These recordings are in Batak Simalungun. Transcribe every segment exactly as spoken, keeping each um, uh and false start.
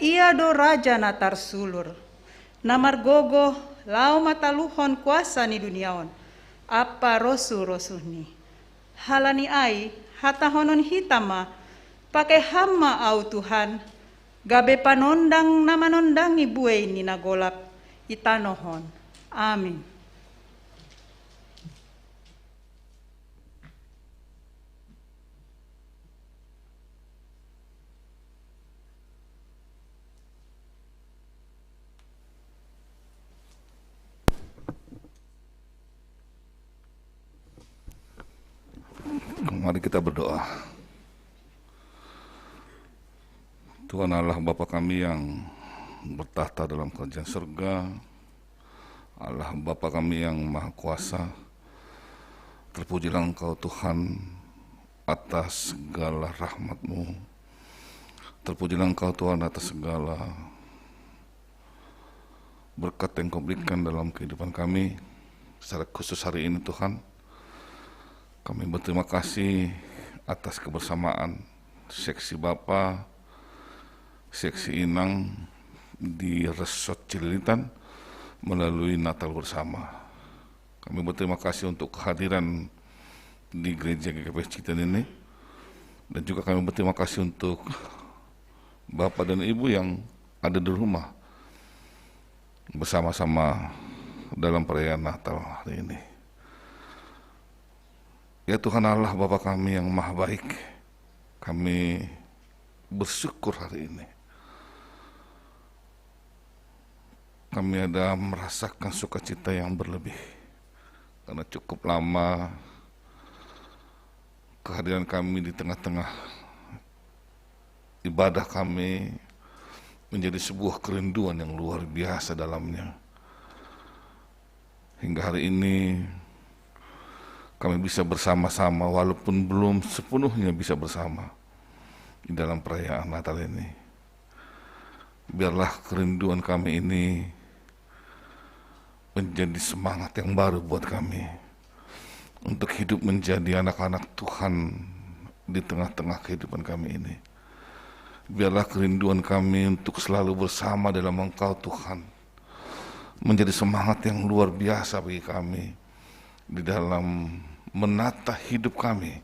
Ia do Raja na tarsulur, na margogoh laho mataluhon kuasa ni dunia on ampa rosuh-rosuhni. Halani ai, hatahonon hita ma: Pake Ham ma ahu, Tuhan, gabe panondang na manondangi buei ni na golap i tanoh on. Amin. Mari kita berdoa. Tuhan Allah, Bapa kami yang bertahta dalam kerajaan surga, Allah Bapa kami yang maha kuasa, terpujilah Engkau, Tuhan, atas segala rahmat-Mu. Terpujilah Engkau, Tuhan, atas segala berkat yang Kau berikan dalam kehidupan kami. Secara khusus hari ini, Tuhan, kami berterima kasih atas kebersamaan seksi Bapa, seksi Inang di Resort Cililitan melalui Natal Bersama. Kami berterima kasih untuk kehadiran di gereja G K P S Cililitan ini. Dan juga kami berterima kasih untuk Bapak dan Ibu yang ada di rumah bersama-sama dalam perayaan Natal hari ini. Ya Tuhan Allah, Bapa kami yang maha baik, kami bersyukur hari ini. Kami ada merasakan sukacita yang berlebih. Karena cukup lama kehadiran kami di tengah-tengah ibadah kami menjadi sebuah kerinduan yang luar biasa dalamnya. Hingga hari ini kami bisa bersama-sama, walaupun belum sepenuhnya bisa bersama di dalam perayaan Natal ini. Biarlah kerinduan kami ini menjadi semangat yang baru buat kami untuk hidup menjadi anak-anak Tuhan di tengah-tengah kehidupan kami ini. Biarlah kerinduan kami untuk selalu bersama dalam Engkau, Tuhan, menjadi semangat yang luar biasa bagi kami di dalam menata hidup kami,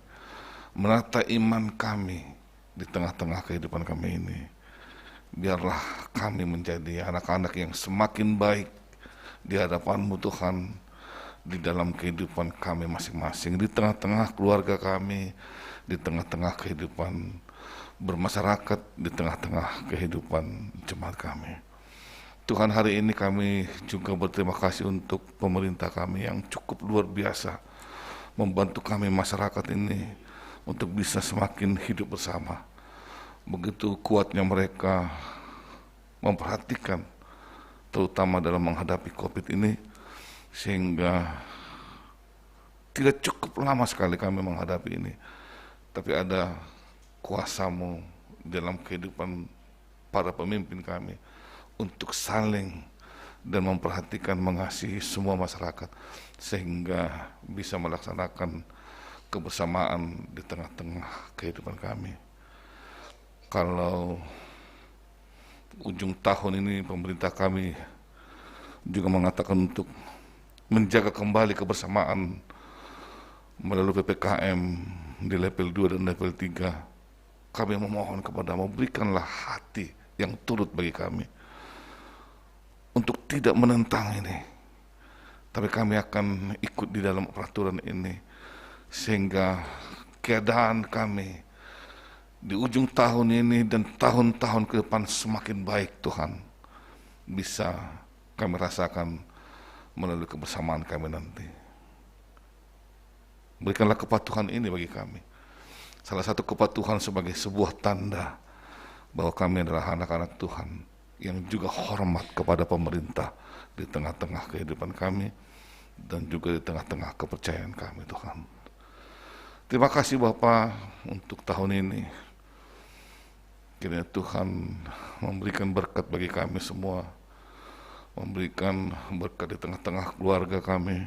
menata iman kami di tengah-tengah kehidupan kami ini. Biarlah kami menjadi anak-anak yang semakin baik di hadapan-Mu, Tuhan, di dalam kehidupan kami masing-masing, di tengah-tengah keluarga kami, di tengah-tengah kehidupan bermasyarakat, di tengah-tengah kehidupan jemaat kami. Tuhan, hari ini kami juga berterima kasih untuk pemerintah kami yang cukup luar biasa membantu kami, masyarakat ini, untuk bisa semakin hidup bersama. Begitu kuatnya mereka memperhatikan, terutama dalam menghadapi covid ini, sehingga tidak cukup lama sekali kami menghadapi ini. Tapi ada kuasa-Mu dalam kehidupan para pemimpin kami untuk saling dan memperhatikan, mengasihi semua masyarakat, sehingga bisa melaksanakan kebersamaan di tengah-tengah kehidupan kami. Kalau ujung tahun ini pemerintah kami juga mengatakan untuk menjaga kembali kebersamaan melalui P P K M di level dua dan level tiga. Kami memohon kepada-Mu, berikanlah hati yang turut bagi kami untuk tidak menentang ini. Tapi kami akan ikut di dalam peraturan ini, sehingga keadaan kami di ujung tahun ini dan tahun-tahun ke depan semakin baik, Tuhan. Bisa kami rasakan melalui kebersamaan kami nanti. Berikanlah kepatuhan ini bagi kami. Salah satu kepatuhan sebagai sebuah tanda bahwa kami adalah anak-anak Tuhan yang juga hormat kepada pemerintah di tengah-tengah kehidupan kami dan juga di tengah-tengah kepercayaan kami, Tuhan. Terima kasih, Bapa, untuk tahun ini. Kiranya Tuhan memberikan berkat bagi kami semua, memberikan berkat di tengah-tengah keluarga kami,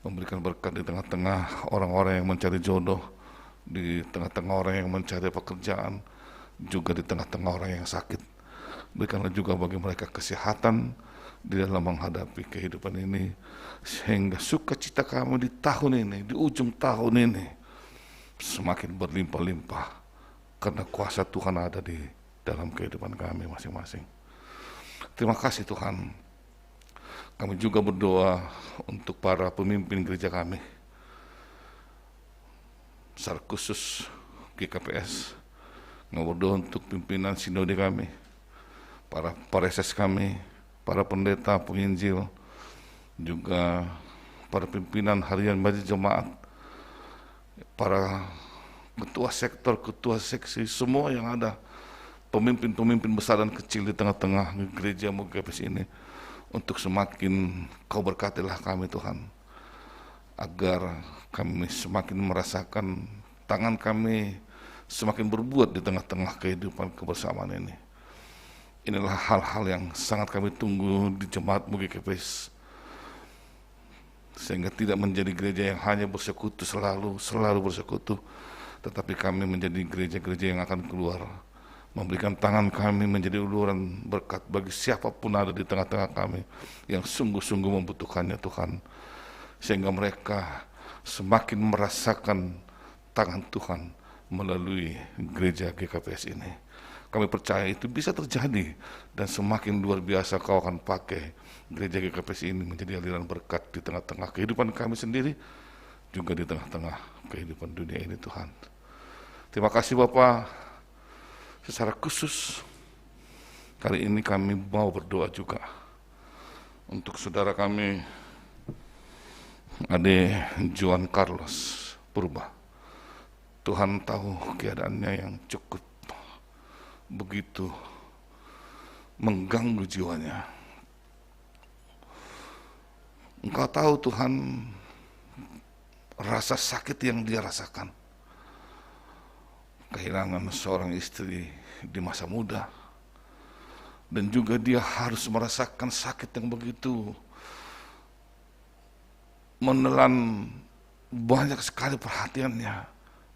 memberikan berkat di tengah-tengah orang-orang yang mencari jodoh, di tengah-tengah orang yang mencari pekerjaan, juga di tengah-tengah orang yang sakit. Berikanlah juga bagi mereka kesehatan di dalam menghadapi kehidupan ini, sehingga sukacita kami di tahun ini, di ujung tahun ini, semakin berlimpah-limpah karena kuasa Tuhan ada di dalam kehidupan kami masing-masing. Terima kasih, Tuhan. Kami juga berdoa untuk para pemimpin gereja kami, secara khusus G K P S. Kami berdoa untuk pimpinan sinode kami, para pareses kami, para pendeta, penginjil, juga para pimpinan harian majelis jemaat, para ketua sektor, ketua seksi, semua yang ada, pemimpin-pemimpin besar dan kecil di tengah-tengah gereja G K P S ini, untuk semakin Kau berkatilah kami, Tuhan, agar kami semakin merasakan tangan kami semakin berbuat di tengah-tengah kehidupan kebersamaan ini. Inilah hal-hal yang sangat kami tunggu di jemaat G K P S, sehingga tidak menjadi gereja yang hanya bersekutu selalu, selalu bersekutu, tetapi kami menjadi gereja-gereja yang akan keluar, memberikan tangan kami menjadi uluran berkat bagi siapapun ada di tengah-tengah kami yang sungguh-sungguh membutuhkannya, Tuhan, sehingga mereka semakin merasakan tangan Tuhan melalui gereja G K P S ini. Kami percaya itu bisa terjadi, dan semakin luar biasa Kau akan pakai gereja G K P S ini menjadi aliran berkat di tengah-tengah kehidupan kami sendiri, juga di tengah-tengah kehidupan dunia ini, Tuhan. Terima kasih, Bapa. Secara khusus, kali ini kami mau berdoa juga untuk saudara kami, Ade Juan Carlos Purba. Tuhan tahu keadaannya yang cukup begitu mengganggu jiwanya. Engkau tahu, Tuhan, rasa sakit yang dia rasakan. Kehilangan seorang istri di masa muda. Dan juga dia harus merasakan sakit yang begitu menelan banyak sekali perhatiannya,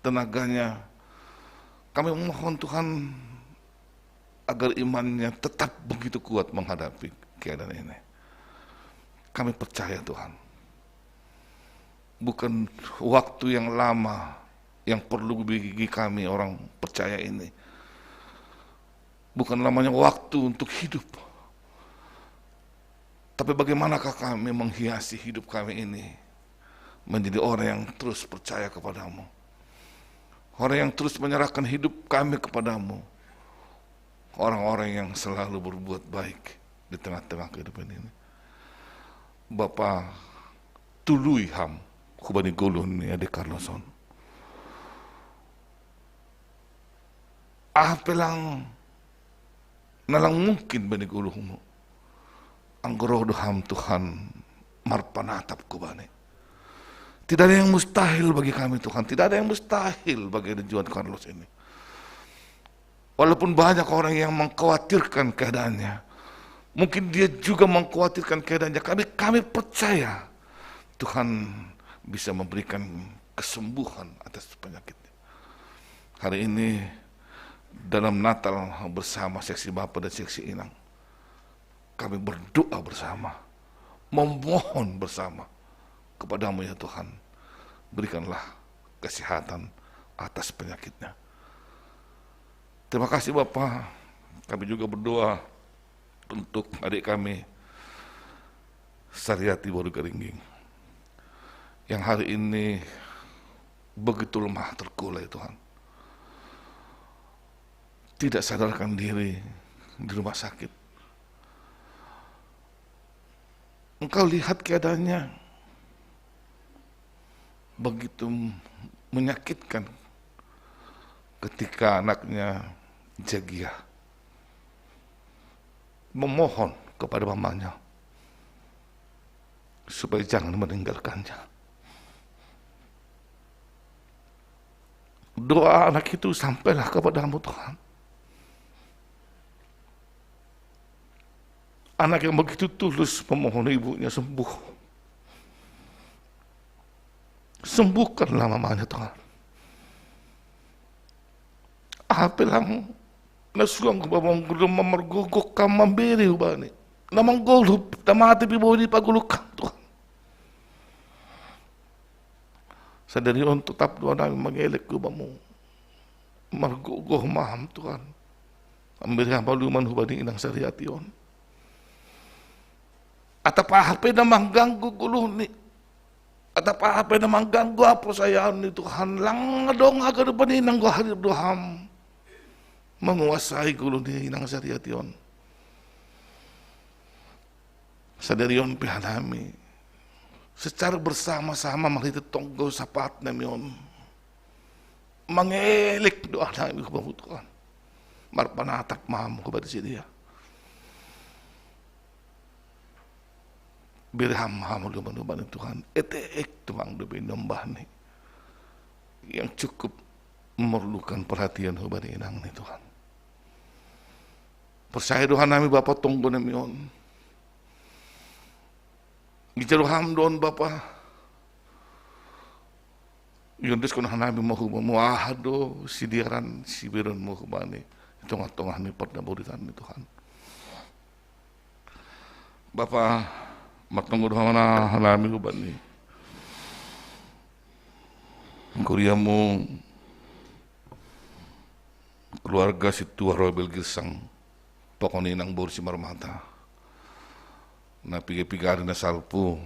tenaganya. Kami memohon, Tuhan, agar imannya tetap begitu kuat menghadapi keadaan ini. Kami percaya, Tuhan, bukan waktu yang lama yang perlu bagi kami orang percaya ini. Bukan lamanya waktu untuk hidup. Tapi bagaimanakah kami menghiasi hidup kami ini menjadi orang yang terus percaya kepada-Mu, orang yang terus menyerahkan hidup kami kepada-Mu, orang-orang yang selalu berbuat baik di tengah-tengah kehidupan ini. Bapa, tului ham ku bani goluh ni Ade Carlos on. Ape lang na lang mungkin bani goluh-Mu, anggo roh do ham, Tuhan, marpanatap ku bani. Tidak ada yang mustahil bagi kami, Tuhan. Tidak ada yang mustahil bagi Ade Juan Carlos ini. Walaupun banyak orang yang mengkhawatirkan keadaannya, mungkin dia juga mengkhawatirkan keadaannya. Kami, kami percaya Tuhan bisa memberikan kesembuhan atas penyakitnya. Hari ini, dalam Natal bersama seksi Bapa dan seksi Inang, kami berdoa bersama, memohon bersama kepada-Mu, ya Tuhan. Berikanlah kesehatan atas penyakitnya. Terima kasih, Bapa. Kami juga berdoa untuk adik kami, Sariati Boru Garingging, yang hari ini begitu lemah terkulai, Tuhan. Tidak sadarkan diri di rumah sakit. Engkau lihat keadaannya begitu menyakitkan ketika anaknya Jagiah memohon kepada mamanya supaya jangan meninggalkannya. Doa anak itu sampailah kepada-Mu, Tuhan. Anak yang begitu tulus memohon ibunya sembuh. Sembuhkanlah mamanya, Tuhan. Ape lang Na suang ku ba manggulo mamarguguk kam mambiri hubani. Na manggulu, na mati pi bodi paguluk kam Tuhan. Sadari on tetap doa nami mangelek ku bamu. Marguguh maham Tuhan. Ambiri hamaluman hubani inang sariati on. Atap aha pe na mangganggu guluhni. Atap aha pe na mangganggu apersayaan ni Tuhan. Lang dong aga dohani nanggo hadir doham. Menguasai guluhni inang sariati on. Sadari on pe hanami. Secara bersama-sama marhite tonggo sapaat nami on. Mangelek doa nami ku bamu Tuhan. Marpanatap maham ku bani si dia. Biri ham maham lu manu bani Tuhan. Eteek tu mang dobe nombah ni. Yang cukup memerlukan perhatian hubani inang ni Tuhan. Persaya doa nami Bapa tonggo nami on. Ija doham don Bapa. Yundis kona hanami mau hubamu aha do sidiaran sibiran mau hubani. Tongah-tongah ni pernah buritan ni Tuhan. Bapa, martonggo doha mana hanami hubani. Kuriamu keluarga si tua Robel Girsang. Pokoni nang boru si marmata. Na piga-piga ari na salpu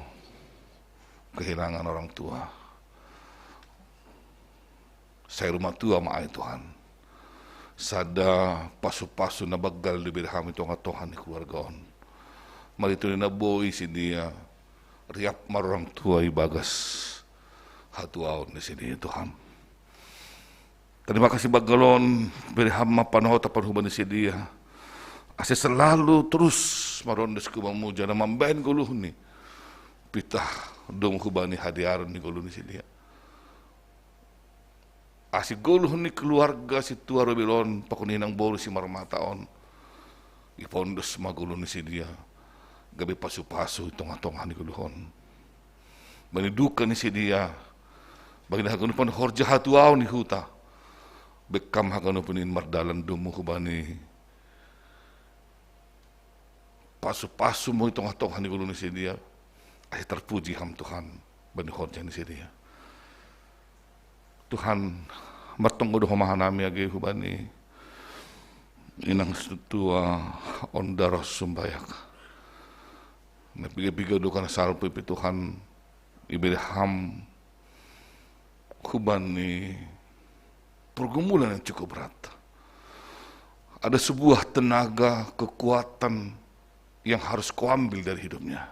kehilangan orang tua. Sai rumah tua ma ai Tuhan. Sada pasu-pasu na bagal di bere hami tonga-tonga ni keluarga on. Malitu ni na boi si dia riap mar orang tua i bagas hatuaon ni si dia Tuhan. Terima kasih bagal on bere hami ma panohot apar hubani si dia. Ase selalu terus marondes ku mamuja na mambaen goluhni. Pitah dung hubani hadiaron ni goluhni si dia. Asi goluh ni keluarga si tua Robel on pakon inang boru si marmata on. Ipondos ma goluh ni si dia gabe pasu-pasu i tongah-tongah ni goluh on. Bani duka ni si dia bagi na haganupan horja hatuaon ni huta. Bekkam haganupan in mardalan domu hubani pasu-pasu mo i tongah-tongah ni goluh ni si dia. Ai terpuji ham Tuhan bani horja ni si dia. Tuhan martonggo do homa hanami age hubani inang tua on daros sumbayak. Na piga-piga do kana salpu ipe Tuhan ibere ham hubani pergumulan yang cukup berat. Ada sebuah tenaga kekuatan yang harus kau ambil dari hidupnya,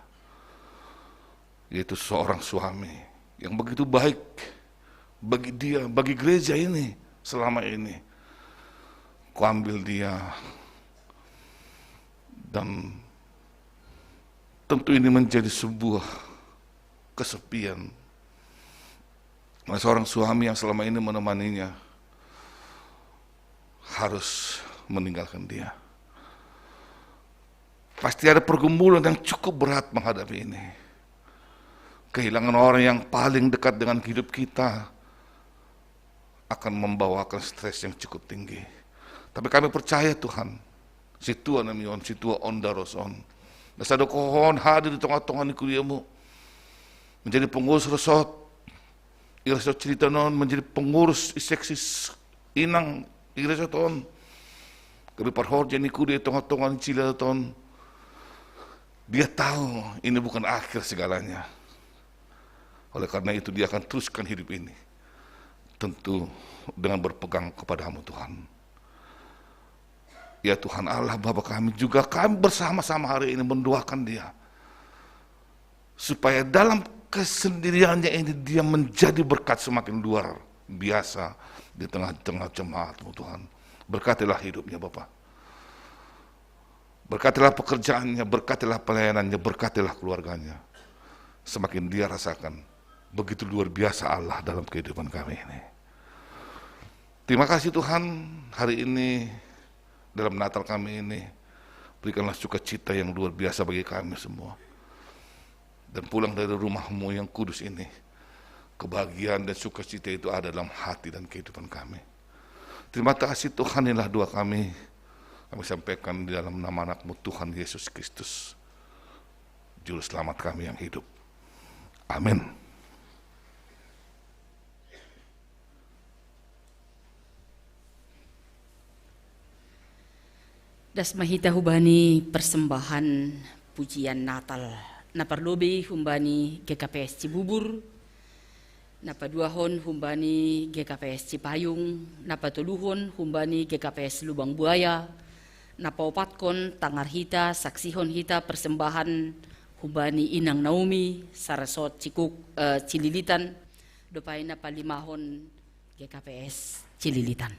yaitu seorang suami yang begitu baik bagi dia, bagi gereja ini selama ini. Kau ambil dia dan tentu ini menjadi sebuah kesepian. Nah, seorang suami yang selama ini menemaninya harus meninggalkan dia. Pasti ada pergumulan yang cukup berat menghadapi ini. Kehilangan orang yang paling dekat dengan hidup kita akan membawakan stres yang cukup tinggi. Tapi kami percaya Tuhan, si tua nami on, si tua on daros on. Na sada kohon hadir di tongah-tongah ni kuriamu. Menjadi pengurus resort, i resort cerita non menjadi pengurus i seksis inang i resort on. Gabe parhorja ni kuria i tongah-tongah ni cila on. Dia tahu ini bukan akhir segalanya. Oleh karena itu dia akan teruskan hidup ini. Tentu dengan berpegang kepadamu Tuhan. Ya Tuhan Allah Bapa kami, juga kami bersama-sama hari ini mendoakan dia. Supaya dalam kesendiriannya ini dia menjadi berkat semakin luar biasa di tengah-tengah jemaat-Mu Tuhan. Berkatilah hidupnya Bapa. Berkatilah pekerjaannya, berkatilah pelayanannya, berkatilah keluarganya. Semakin dia rasakan begitu luar biasa Allah dalam kehidupan kami ini. Terima kasih Tuhan, hari ini dalam Natal kami ini berikanlah sukacita yang luar biasa bagi kami semua. Dan pulang dari rumah-Mu yang kudus ini, kebahagiaan dan sukacita itu ada dalam hati dan kehidupan kami. Terima kasih Tuhan, inilah doa kami. Kami sampaikan di dalam nama Anakmu, Tuhan Yesus Kristus, Juru Selamat kami yang hidup. Amin. Das ma hita hubani persembahan pujian Natal na parlobei humbani G K P S Cibubur, na paduahon humbani G K P S Cipayung, na patoluhon humbani G K P S Lubang Buaya, na paopatkon tangar hita, saksihon hita persembahan humbani Inang Naomi, Sarasot Cikuk, eh, Cililitan, dohot na palimahon G K P S Cililitan.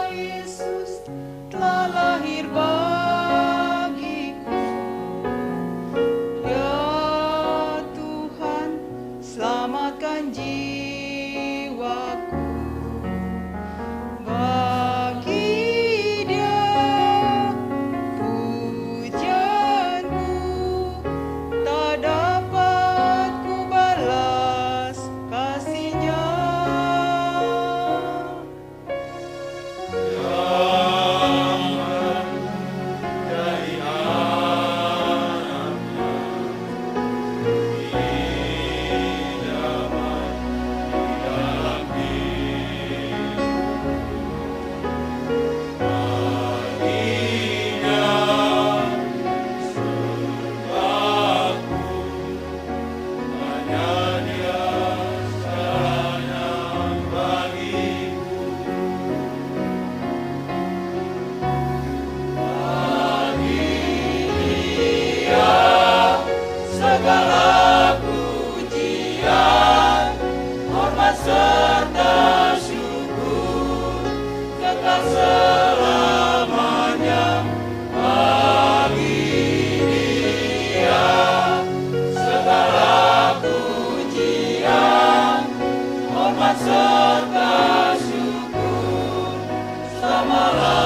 Yesus telah lahir bagiku. Ya Tuhan, selamatkan jiwaku. Bagi Dia pujianku, tak dapat ku balas kasihnya. Segala pujian, hormat serta syukur kekal selamanya bagi Dia. Segala pujian, hormat serta syukur selama-lamanya.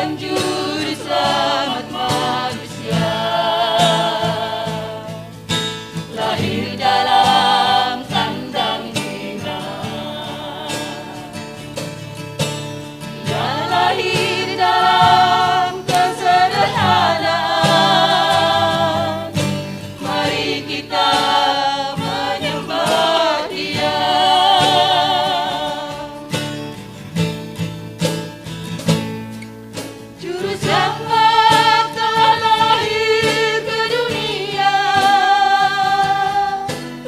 Sang Juru Selamat manusia lahir dalam kandang Dia lahir dalam kesederhanaan. Mari kita menyembah Dia. Juru Selamat telah lahir ke dunia.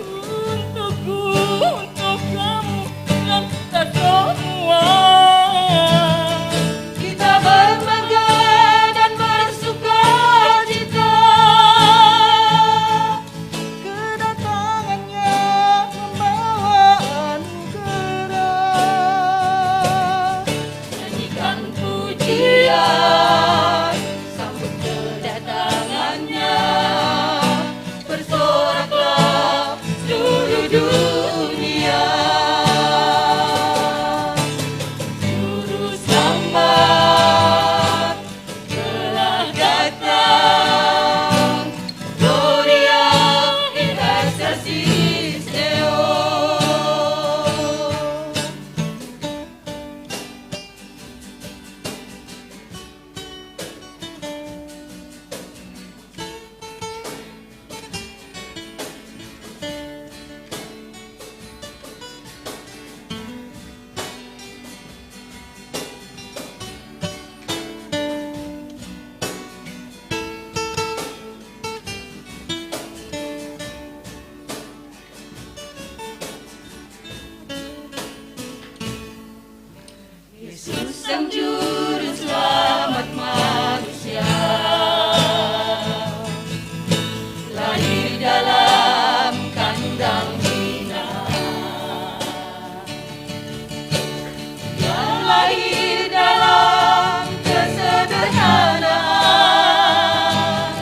Untukku, untuk kamu, dan kita semua. Kita bermegah dan bersuka cita. Kedatangannya membawa anugerah. Nyanyikan pujian, sambut kedatangannya. Bersoraklah seluruh dunia. Juru Selamat telah datang. Gloria in excelsis Deo. Yesus Sang Juru Selamat manusia lahir dalam kandang Dina. Yang lahir dalam kesederhanaan.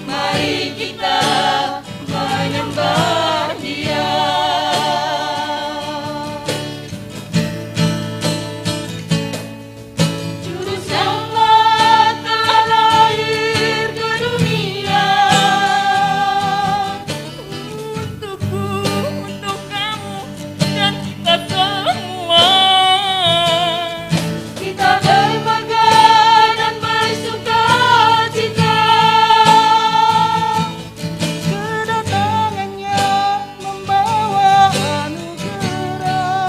Mari kita menyembah Dia. Juru Selamat telah lahir ke dunia. Untukku, untuk kamu, dan kita semua. Kita bermegah dan bersuka cita. Kedatangannya membawa anugerah.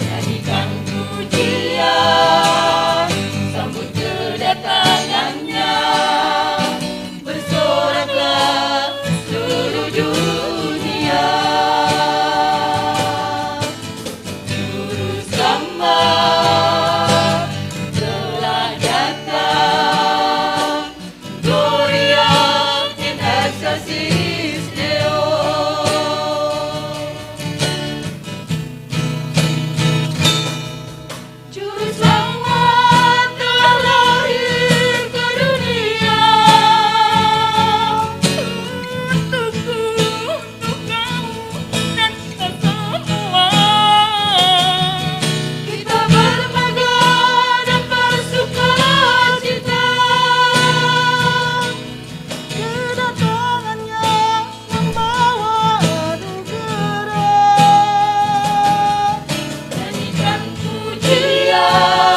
Nyanyikan pujian, sambut kedatangannya. Bersoraklah seluruh dunia. Juru Selamat telah datang. Gloria in excelsis Deo. Juru Selamat telah lahir ke dunia. Untukku, untuk kamu, dan kita semua. Kita bermegah dan bersuka cita. Kedatangannya membawa anugerah. Nyanyikan pujian.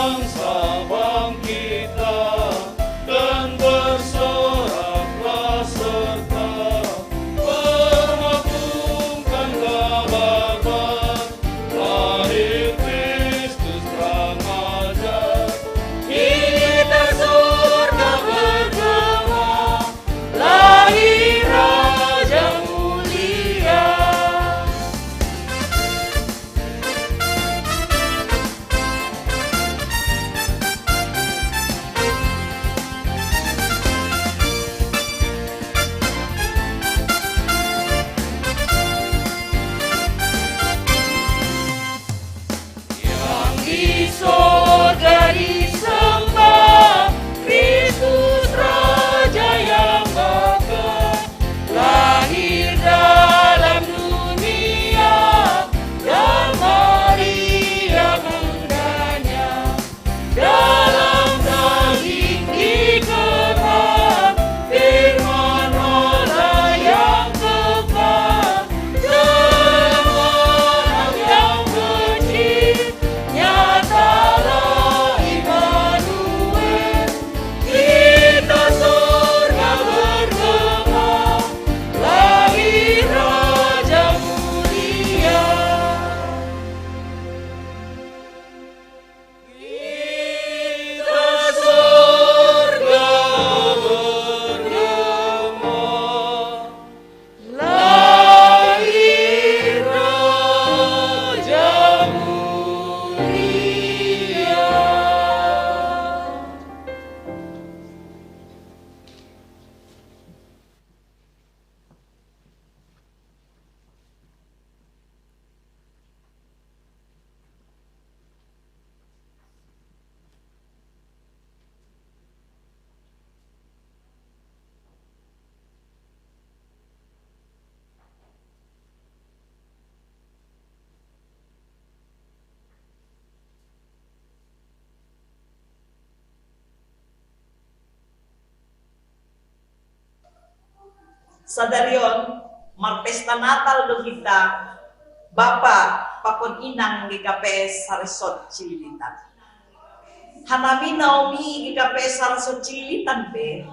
Bangsa bangkitlah dan bersoraklah serta bermegungkanlah Bapa, lahir Kristus terang ajar. Kita surga bergema, lahir Raja mulia. Yang di sorga disembah, Kristus Raja yang megah, lahir dalam dunia, dan Maria bundanya. Dalam daging dikekang, firman Allah yang kekal, dalam anak yang kecil, nyatalah Immanuel. Kita surga bergema, lahir Raja mulia. Kita surga bergema, lahir Raja mulia. Sadari on, marpesta Natal do hita, Bapa pakon Inang G K P S Saresot Cililitan. Hanami Naomi G K P S Saresot Cililitan pe,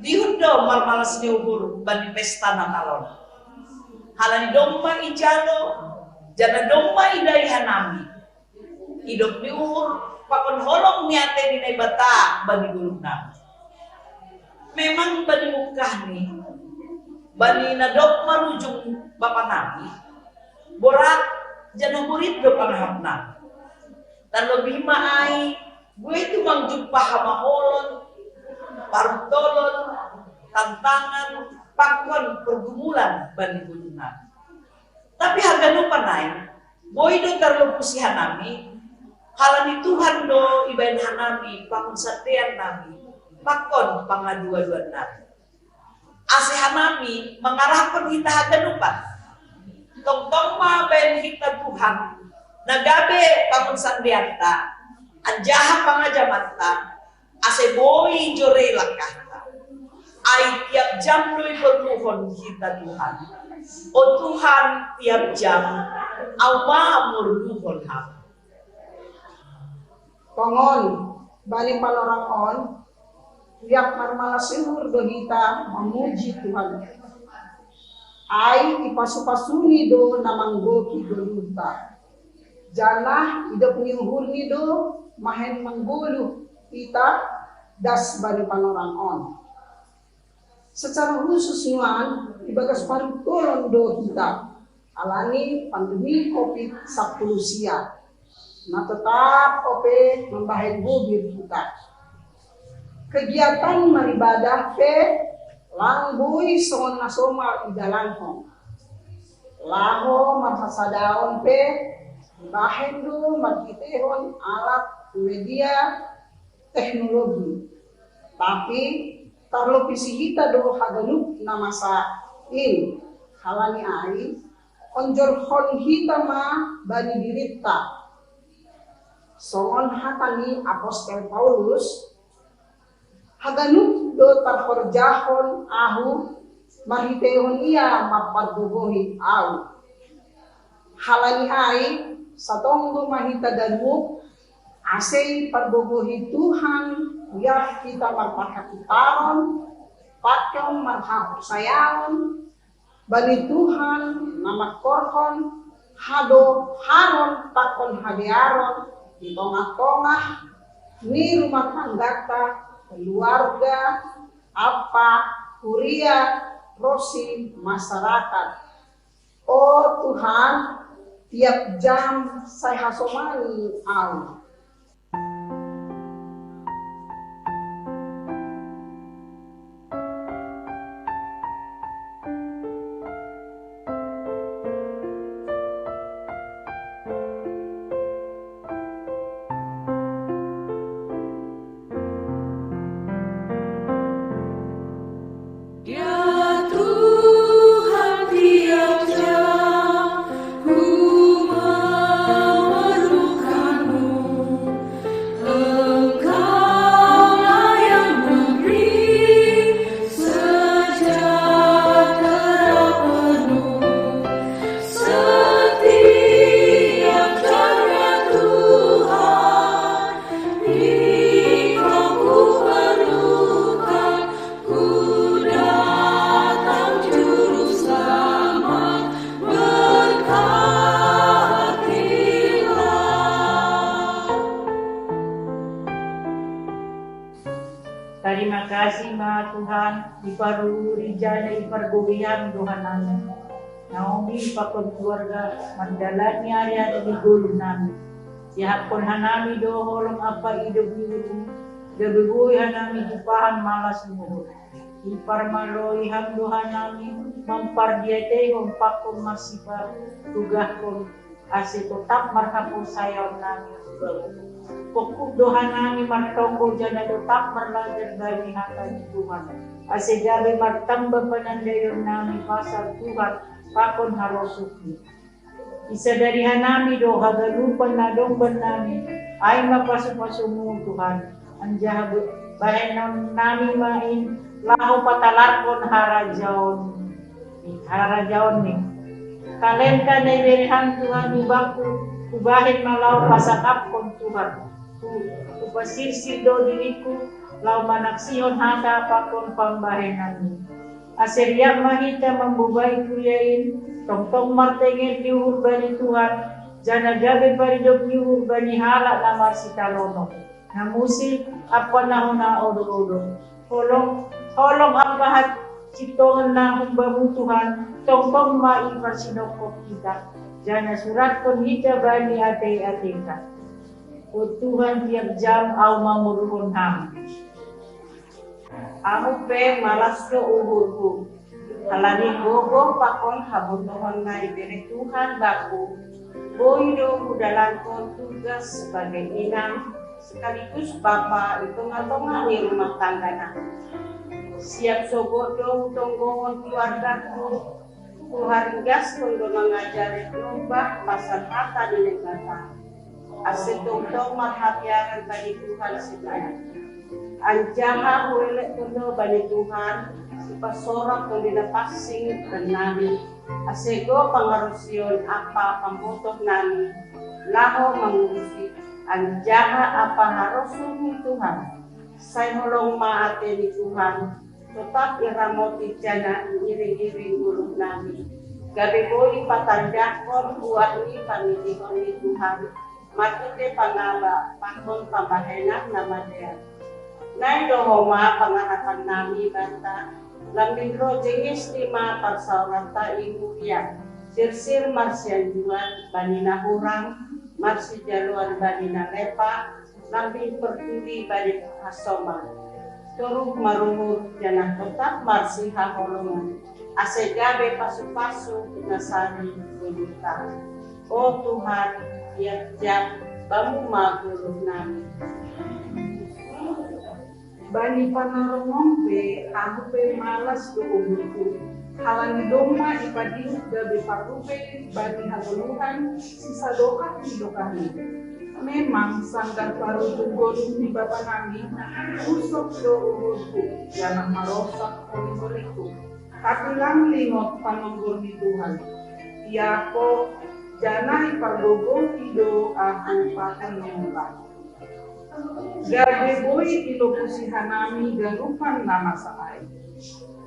dihut do marmalas ni uhur bani pesta Natal on. Halani domma ijalo, janah domma idai hanami idop ni uhur pakon holong ni atei ni Naibata bani ngolunami. Memang bani mungkahni, bani na dob marujung bapanami, borat janah borit do panahapnami. Tarlobih ma ai, boi tumang jumpah hamaolon, paruntolon, tantangan, pakon pergumulan bani ngolunami. Tapi haganupan ai, boi do tarlopusi hanami, halani Tuhan do ibahen hanami pangunsandeannami pakon pangaduaduannami. Ase hanami mangarahkon hita haganupan. Tongtong ma bahen hita Tuhan, na gabe pangunsandeanta, anjaha pangajamanta, ase boi jore langkahta. Ai tiap jam do iporluhon hita Tuhan. O Tuhan, tiap jam Ahu ma morluhon Ham. Tongon, bani panorang on, tiap marmalas uhur do hita mamuji Tuhan. Ai ipasupasuni do na manggohi goluhta. Janah idop ni uhurni do bahen manggoluh hita das bani panorang on. Secara khusus nuan ibagas paruntolon do hita, halani pandemi covid sampulu sia, na totap ope mambahen bogir hita. Kegiatan maribadah pe lang boi songon na somal idalankon. Laho marhasadaon pe bahen do marhiteihon alat media teknologi. Tapi tarlopisi hita do haganup na masa in, halani ai onjorhon hita ma bani dirinta. Songon hata ni Apostel Paulus, haganup do tarhorjahon ahu marhiteihon ia mampargogohi ahu. Halani ai satonggo ma hita ganup Ase pargogohi Tuhan, ia kita marpakati paron, pakon marhaposayaon, bani Tuhan na mangkorhon hadoharon pakon hadearon di tongah-tongah ni rumah tanggata, keluarga, apa, kuria, rosi, masyarakat. O Tuhan, tiap jam sai hasomani au. Tarima kasi ma Tuhan, iparuri jana ipargogohi Ham do hanami. Nauli pakon keluarga mandalani ari-ari di goluh nami. Siahaphon hanami do holong ampa idop ni uhur, gabe boi hanami jumpahan malas ni uhur. Iparmaloi Ham do hanami, mampardiateihon pakon marsipatugahkon, ase totap marhaposayaon nami. Pongkuk do hanami martonggo jana totap marlajar bani hata ni Tuhan, ase gabe martamba panandaion nami pasal Tuhan pakon harosuhni. Isadari hanami do haganupan na dong bannami, ai ma pasu-pasuMu Tuhan, anjaha bahenon nami ma in laho patalarhon harajaon harajaonMi. Talenta na ibere Ham Tuhan hubakku, hubahen ma laho pasangapkon Tuhan. Hu- Hupasirsir do diringku, laho manaksihon hata pakon pambahenanMi. Ase riap ma hita mambobai kuria in, tongtong martenger ni uhur bani Tuhan, jana gabe paridop ni uhur bani halak na marsitalonon, na musik ampa na hona odor-odor. Holong, holong ampa hasintongan na humbaMu Tuhan, tongtong ma iparsinongkop hita, jana surathon hita bani atei-ateita. O Tuhan, tiap jam au manguruhon Ham. Ahu pe malas do uhurhu, halani gogoh pakon habotohon na ibere Tuhan bakku, boi do hudalankon tugas sebagai inang sekaligus bapa di tongah-tongah ni rumah tangga nami. Siap sogot do hutonggohon keluargaku, huharinggaskon do mangajari domba pasal hata ni Naibata, ase tongtong marhabiaran bani Tuhan sidea. Anjaha huelekhon do bani Tuhan, sipasorang tondina pansing bannami, ase gok pangarusion ampa pambotohnami, laho mangurusi, anjaha ampa harosuh ni Tuhan. Sai holong ma atei ni Tuhan, totap iramoti jana iiring-iring goluhnami, gabe boi patandahkon buah ni pamilihon ni Tuhan, marhite pangaba pakon pambahenan na madear. Nai do homa pangarapannami Banta, lambin roh jenges ni ma parsaoranta i huria, sirsir marsianjuan bani na hurang, marsijaloan bani na lepak, lambin parduli bani hasomal. Toruh maruhur jana totap marsihaholongan, ase gabe pasu-pasu na sari goluhta. O Tuhan, tiap jam Bamu ma goluhnami. Bani panarongom pe, ahu pe malas do uhurhu, halani domma ipadihut gabe parrupei bani hagoluhan sisadokah ni dokahni. Memang sanggah parujung goluh ni bapanami, usok do uhurhu, janah marosak holi-holiku. Tapi lang lingot panonggor ni Tuhan. Ia ho, janah ipargogohi do ahu pakon nyumbang. Gabe boi ilopusi hanami ganupan na masa ai.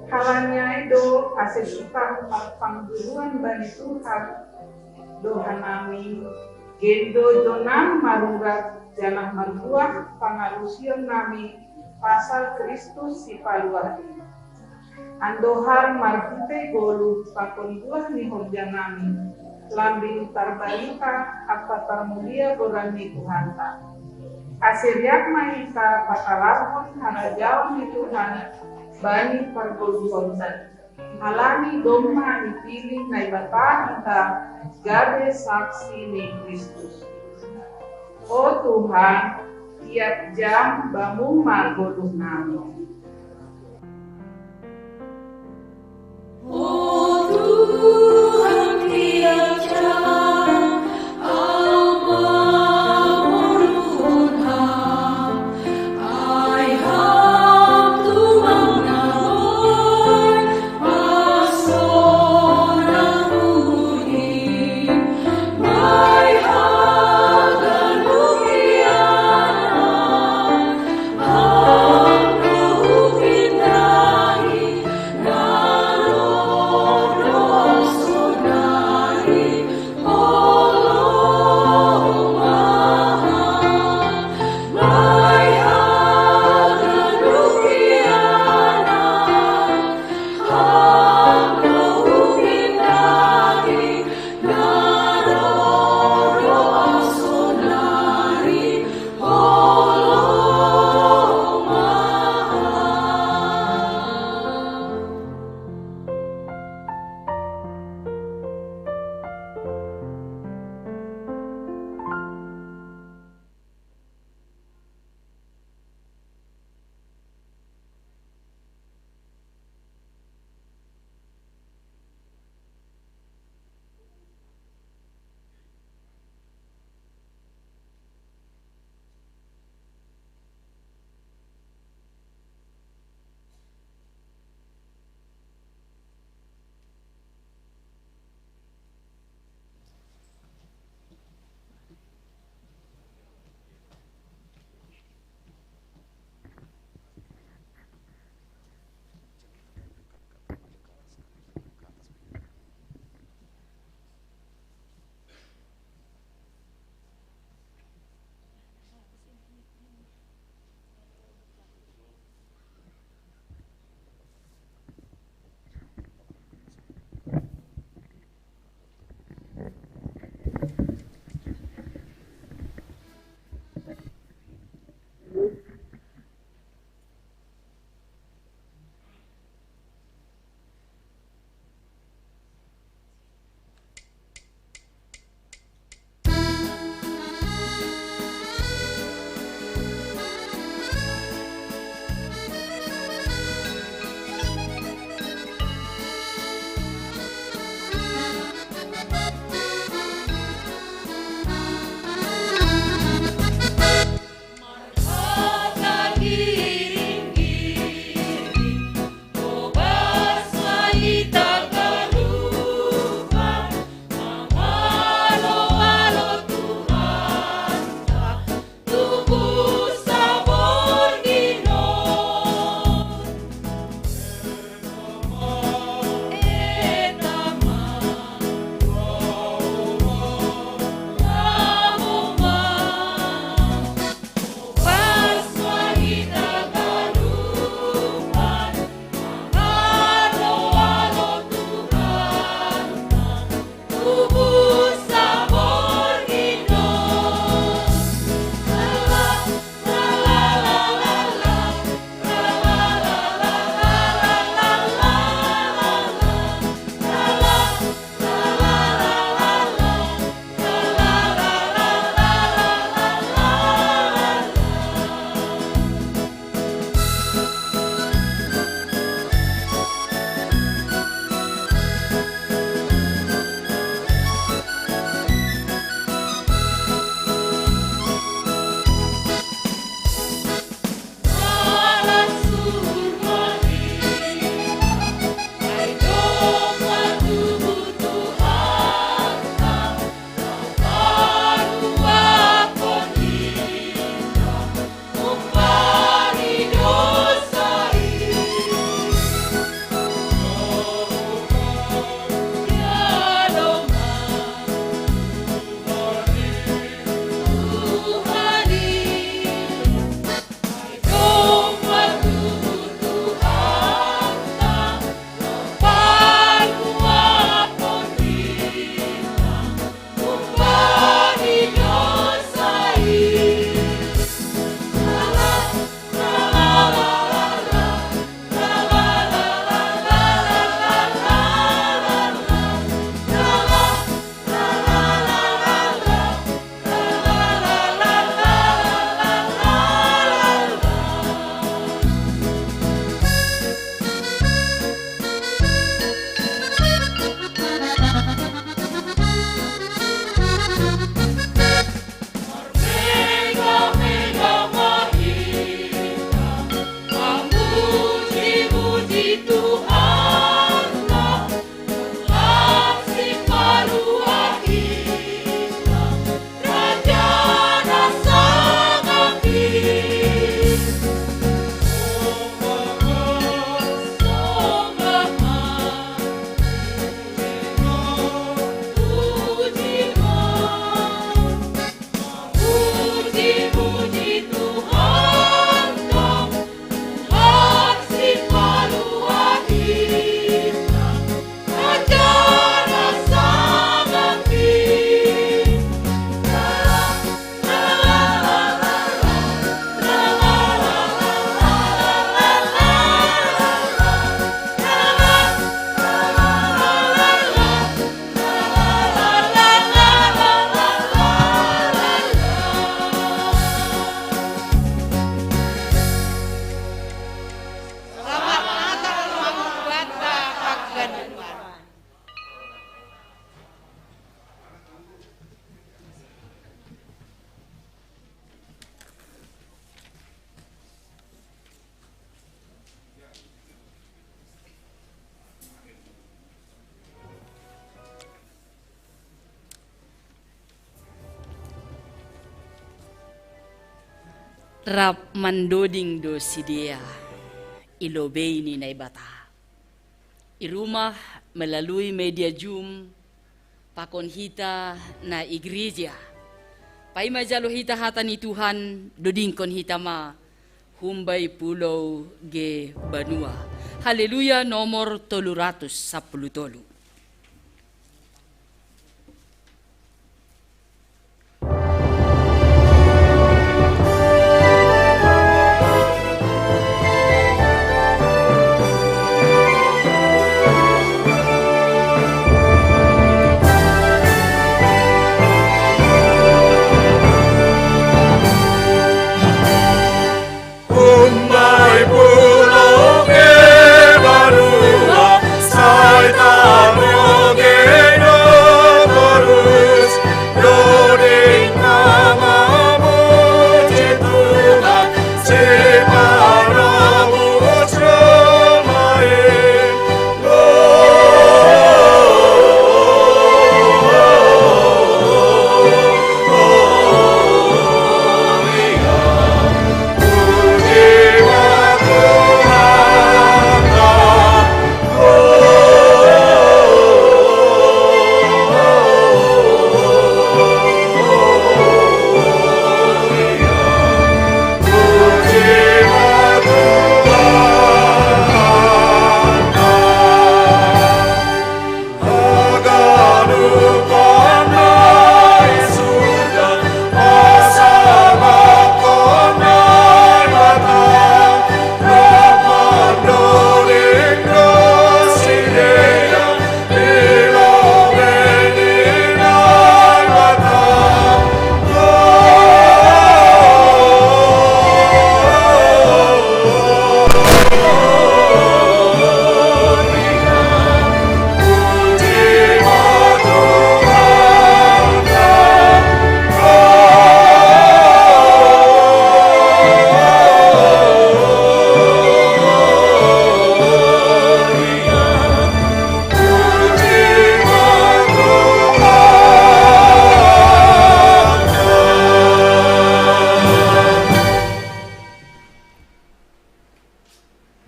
Halani ai do ase tukang marpangguruan bani Tuhan do hanami, gendo jonang marurat janah marbuah pangalusion nami pasal Kristus Sipaluah i. Andohar marhitei goluh pakon buah ni horja nami, lambin tarbarita ampa tarmulia goran ni Tuhanta. Ase riak ma hita patalarhon harajaon ni Tuhan bani pargoluhonta, halani domma ipilih Naibata hita gabe saksi ni Kristus. O Tuhan, tiap jam Bamu ma goluh nami. Rap mandoding do sidea i lobei ni Naibata. I rumah melalui media Zoom pakon hita na i gereja. Paima jalo hita hata ni Tuhan, dodingkon hita ma humbai pulou ge banua. Haleluya nomor tolu ratus sapuluh tolu.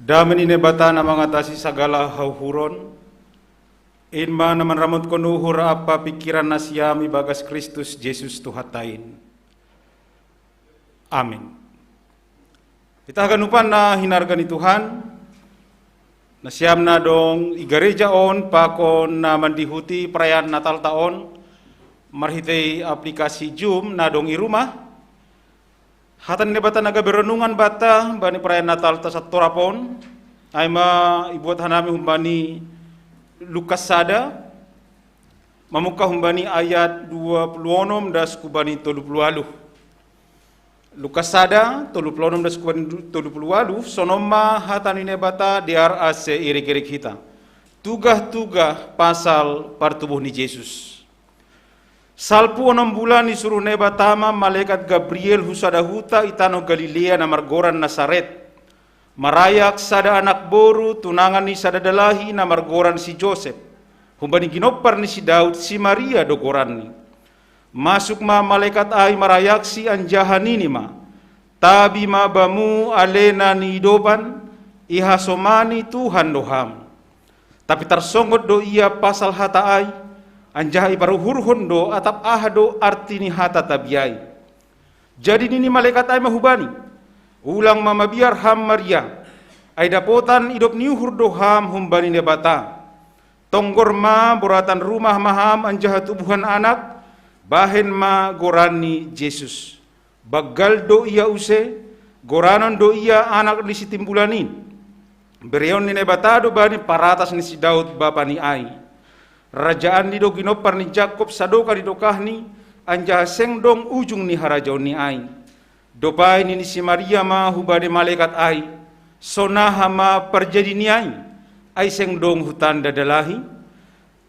Dame ni Naibata na mangatasi sagala hauhuron, in ma na manramotkon uhur ampa pingkiran nasiam ibagas Kristus Jesus Tuhanta in. Amin. Hita haganupan na hinarga ni Tuhan, nasiam na adong i gareja on pakon na mandihuti perayaan Natalta on marhitei aplikasi Zoom na adong i rumah. Hata ni Naibata na gabe renungan banta bani perayaan Natalta satorap on, ai ma ibuat hanami humbani Lukas sada, mamungka humbani ayat dua puluh onom das hubani tolu puluh ualuh. Lukas sada, tolu puluh onom das hubani tolu puluh ualuh, sonon ma hata ni Naibata, dear ase iregerek hita. Tugah-tugah pasal partubuh ni Jesus. Salpu onom bulan isuruh Naibata ma malekat Gabriel hu sada huta i tanoh Galilea na margoran Nasaret. Marayak sada anak boru, tunangan ni sada dalahi na margoran si Josep. Humbani ginompar ni si Daud, si Maria do goranni. Masuk ma malekat ai marayaksi anjaha nini ma: Tabi ma bamu ale na niidopan, ihasomani Tuhan do ham. Tapi tarsonggot do ia pasal hata ai, anjaha iparuhurhon do atap aha do arti ni hata tabi ai. Jadi nini malekat ai ma hubani: Ulang ma mabiar ham Maria, ai dapotan idop ni uhur do ham humbani Naibata. Tonggor ma, boratan rumah ma ham anjaha tubuhan anak, bahen ma goranni Jesus. Banggal do ia use, goranon do ia anak ni sitimbulan in. Bereon ni Naibata do bani paratas ni si Daud bapani ai. Rajaanni do ginompar ni Jakob sadokah ni dokahni, anjaha seng dong ujung ni harajaonni ai. Dob ai nini si Maria ma hubani malekat ai: Sonaha ma parjadini ai, ai seng dong hutanda dalahi?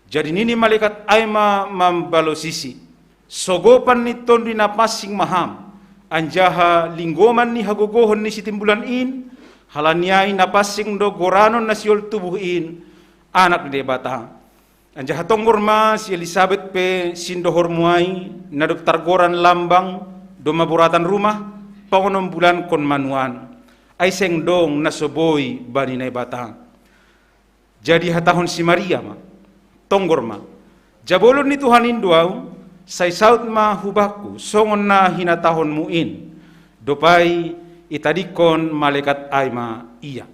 Jadi nini malekat ai ma mambalosisi: Sogopan ni Tonduy Napansing ma ham, anjaha linggoman ni hagogohon ni sitimbulan in, halani ai napansing do goranon na sihol tubuh in, Anak ni Naibata. Anjaha tonggor ma si Elisabet pe sindohormu ai, na dob targoran lambang, domma boratan rumah, pangonom bulankon manuan, ai seng dong na so boi bani Naibata. Jadi hatahon si Maria ma, tonggor ma, jabolon ni Tuhan in do ahu, sai saut ma hubakku songon na hinatahonmu in. Dob ai itadingkon malekat ai ma ia.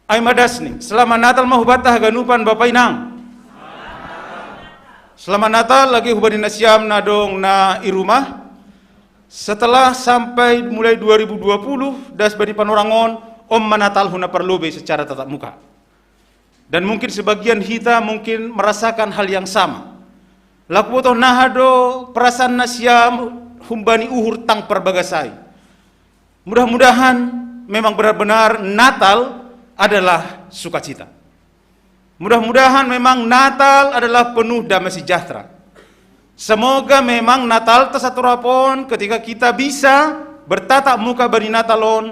Ai ma das ni, selamat Natal ma hubanta haganupan bapa inang. Selamat Natal lagi hubani nasiam na dong na i rumah. Setelah sampai mulai dua ribu dua puluh das bani panorang on, on ma Natal huna parlobei secara tatap muka. Dan mungkin sebagian hita mungkin merasakan hal yang sama. Laku botoh naha do perasaan nasiam humbani uhur tang parbagas ai. Mudah-mudahan memang benar-benar Natal adalah sukacita. Mudah-mudahan memang Natal adalah penuh damai sejahtera. Semoga memang Natal tasatorap on ketika kita bisa bertatap muka bani Natal on,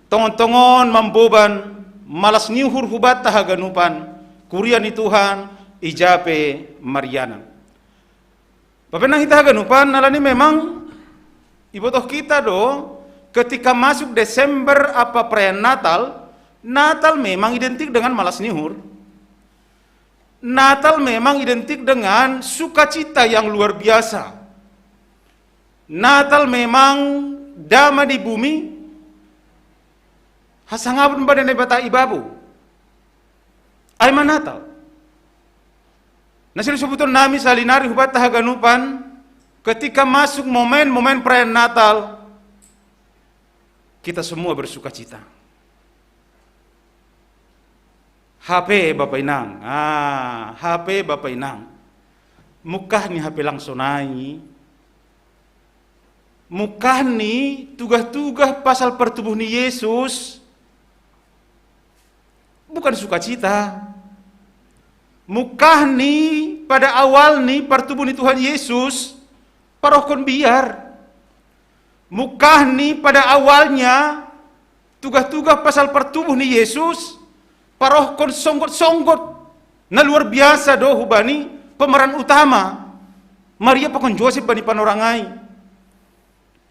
tongon-tongon mamboban malas ni uhur hubanta haganupan, kuria ni Tuhan, ija pe marianan. Bapa inang hita haganupan, alani memang ibotoh kita do, ketika masuk Desember apa perayaan Natal, Natal memang identik dengan malas ni uhur. Natal memang identik dengan sukacita yang luar biasa. Natal memang damai di bumi, hasangapon bani Naibata i babou. Ai ma Natal. Na sering sebutan nami sahali nari hubanta haganupan, ketika masuk momen-momen perayaan Natal, kita semua bersukacita. Hape bapa inang, ah, hape bapa inang. Mungkah ni hape langsung nai. Mungkah ni tugah-tugah pasal partubuh ni Yesus bukan sukacita. Mungkah ni pada awal ni partubuh ni Tuhan Yesus parohkon biar. Mungkah ni pada awalnya tugah-tugah pasal partubuh ni Yesus parohkon songgot-songgot na luar biasa do hubani pemeran utama Maria pakon Josep bani panorang ai.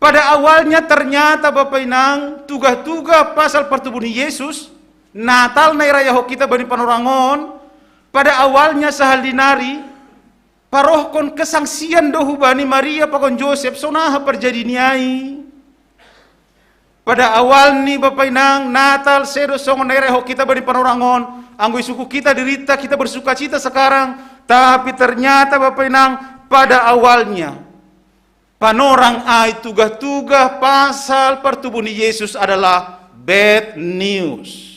Pada awalnya ternyata bapa inang tugah-tugah pasal partubuh ni Yesus, Natal na irayahon hita bani panorang on, pada awalnya sahali nari parohkon kesangsian do hubani Maria pakon Josep sonaha parjadi ni ai. Pada awal ni bapa inang Natal sedo songon na irayahon hita bani panorang on, anggo isuku hita dirinta hita bersukacita sekarang, tapi ternyata bapa inang pada awalnya panorang ai tugah-tugah pasal partubuh ni Yesus adalah bad news.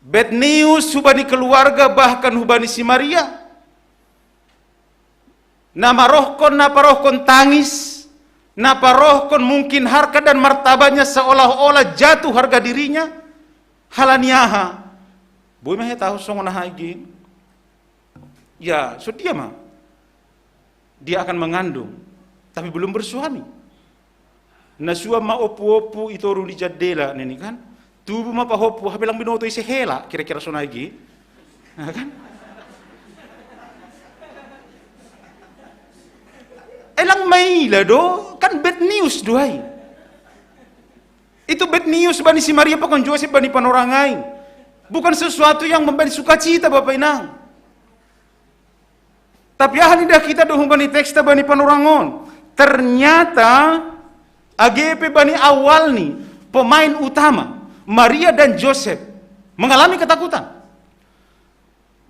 Bad news hubani keluarga bahkan hubani si Maria. Na marohkon, na parohkon tangis, na parohkon mungkin harkat dan martabatnya seolah-olah jatuh harga dirinya. Halani aha? Boi ma hita tahu songon aha i. Ya, so dia ma. Dia akan mengandung, tapi belum bersuami. Na suan ma ompu-ompu i toru ni jandela nini kan. Tubu ma pahompu, hape lang binoto ise hela, kira-kira sonai ge. Nah, kan? Elang maila do, kan bad news do ai. Itu bad news bani si Maria pakon Josep bani panorang ai. Bukan sesuatu yang memberi sukacita bapa inang. Tapi aha nida kita do humbani teksta bani panorang on? Ternyata age pe bani awal ni pemain utama Maria dan Joseph mengalami ketakutan.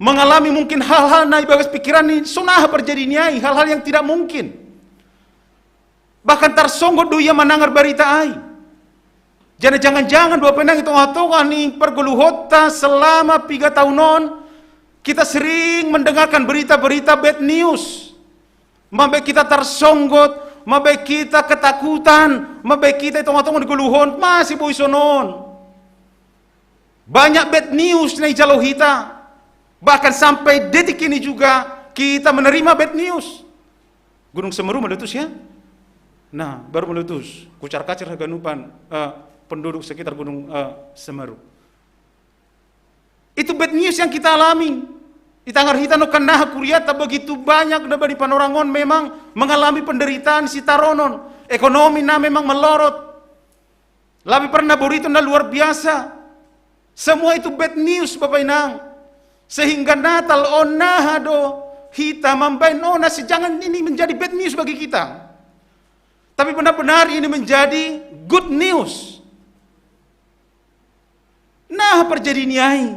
Mengalami mungkin hal-hal na ibagas pikiran ni sonaha parjadi ni ai, hal-hal yang tidak mungkin. Bahkan tarsonggot do ia manangar barita ai. Jadi jangan-jangan do bapa inang i tonga-tonga ni pargoluhonta selama piga tahun on, kita sering mendengarkan berita-berita bad news. Mabe kita tarsonggot, mabe kita ketakutan, mabe kita i tonga-tonga ni goluhon masih boi sonon. Banyak bad news na ijalo hita. Bahkan sampai detik ini juga kita menerima bad news. Gunung Semeru meletus ya. Nah, baru meletus. Kucar-kacir haganupan eh, penduduk sekitar Gunung eh, Semeru. Itu bad news yang kita alami. Itangar hita no kan naha kuriata begitu banyak na bani panorang on memang mengalami penderitaan sitaronon. Ekonomi na memang melorot. Labi pernah burito na luar biasa. Semua itu bad news, Bapak Inang. Sehingga Natal on naha do hita mambaen ona si jangan ini menjadi bad news bagi kita. Tapi benar-benar ini menjadi good news. Naha parjadi ni ai.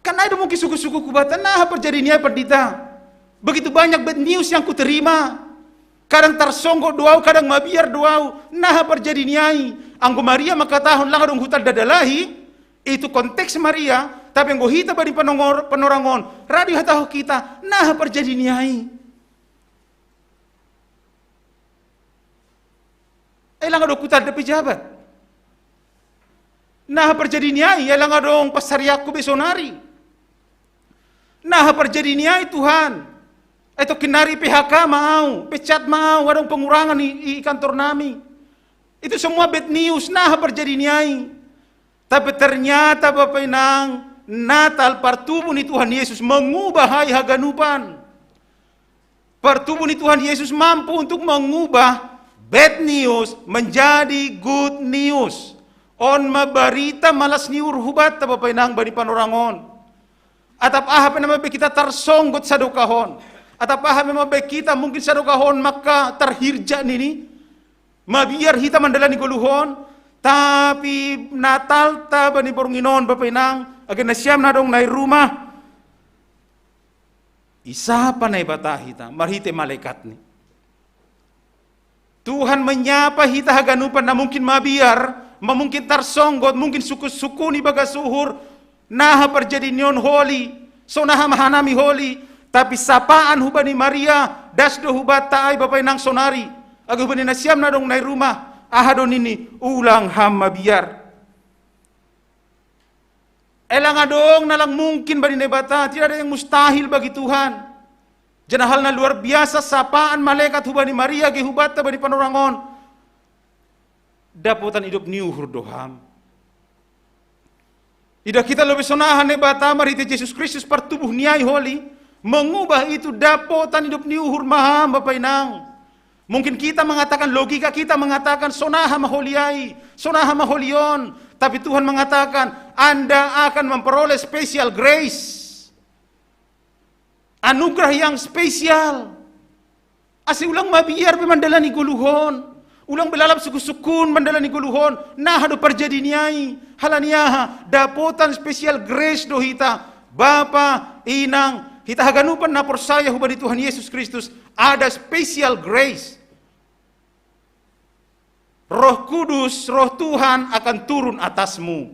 Kan ai do mungkin suku-suku kubata, naha parjadi ni ai, Pandita. Begitu banyak bad news yang kuterima. Kadang tarsonggot do au, kadang mabiar do au. Naha parjadi ni ai. Anggo Maria mangkatahon langa dong huta dadalahi, itu konteks Maria, tapi anggo hita bani panongor-, panorangon, radi hatahon hita, naha parjadi ni ai. Ai langa do kutanda pejabat. Naha parjadi ni ai, ai langa dong pansarianku be sonari. Naha parjadi ni ai, Tuhan. Ai tongkin nari P H K ma au, pecat ma au, adong pengurangan i, i kantor nami. Itu semua bad news, naha parjadi ni ai. Tapi ternyata, Bapak Inang, Natal, partubu ni Tuhan Yesus mengubah ai haganupan. Partubu ni Tuhan Yesus mampu untuk mengubah bad news menjadi good news. On ma barita malas ni uhur hubanta, Bapak Inang, bani panorangon. Atap aha pe na mambaen hita tarsonggot sadokahon. Atap aha pe na mambaen hita mungkin sadokahon maka tarhirja nini. Mabiar hita mandalani goluhon, tapi Natalta bani borngin on, Bapak Inang, age nasiam na adong nai rumah, isapa Naibata hita marhite malaekatni. Tuhan menyapa hita haganupan na mungkin mabiar, ma mungkin tarsonggot, mungkin sungkun-sungkun i bagas uhur, naha parjadi ni on holi, so naha ma hanami holi, tapi sapaan hubani Maria, das do hubanta ai, Bapak Inang, sonari. Age hubani nasiam na adong nai rumah, aha do nini, ulang ham mabiar. Ai langa adong na lang mungkin bani Naibata, tidak ada yang mustahil bagi Tuhan. Jadi hal na luar biasa, sapaan malaekat hubani Maria age hubanta bani panorangon. Dapotan idop ni uhur do ham. Idah hita lobei so naha Naibata marhite Jesus Kristus partubu ni ai holi, mengubah itu dapotan idop ni uhur ma ham, Bapak Inang. Mungkin kita mengatakan, logika kita mengatakan, so naha ma holi ai, so naha ma holi on. Tapi Tuhan mengatakan, Anda akan memperoleh special grace. Anugerah yang spesial. Ase ulang mabiar be mandalani goluhon. Ulang be lalap sungkun-sungkun mandalani goluhon. Naha do parjadi ni ai. Halani aha, dapotan special grace do hita. Bapa, Inang, hita haganupan na porsaya hubani Tuhan Yesus Kristus, ada special grace. Roh Kudus, Roh Tuhan akan turun atasmu.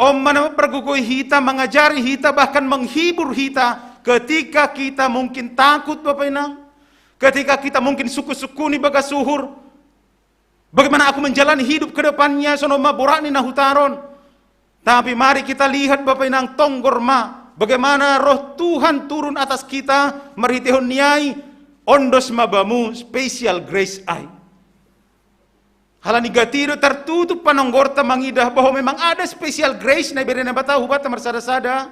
On ma na mampargogoi hita, mangajari hita, bahkan menghibur hita ketika kita mungkin takut, Bapak Inang. Ketika kita mungkin sungkun-sungkun i bagas uhur. Bagaimana aku menjalani hidup ke depannya, songon on ma borat ni na hutaron. Tapi mari kita lihat, Bapak Inang, tonggor ma bagaimana Roh Tuhan turun atas kita marhitehon ni ai, ondos ma bamu special grace ai. Halani gati do tartutup panonggorta mangidah bahwa memang ada special grace na ibere Naibata hubanta marsada-sada.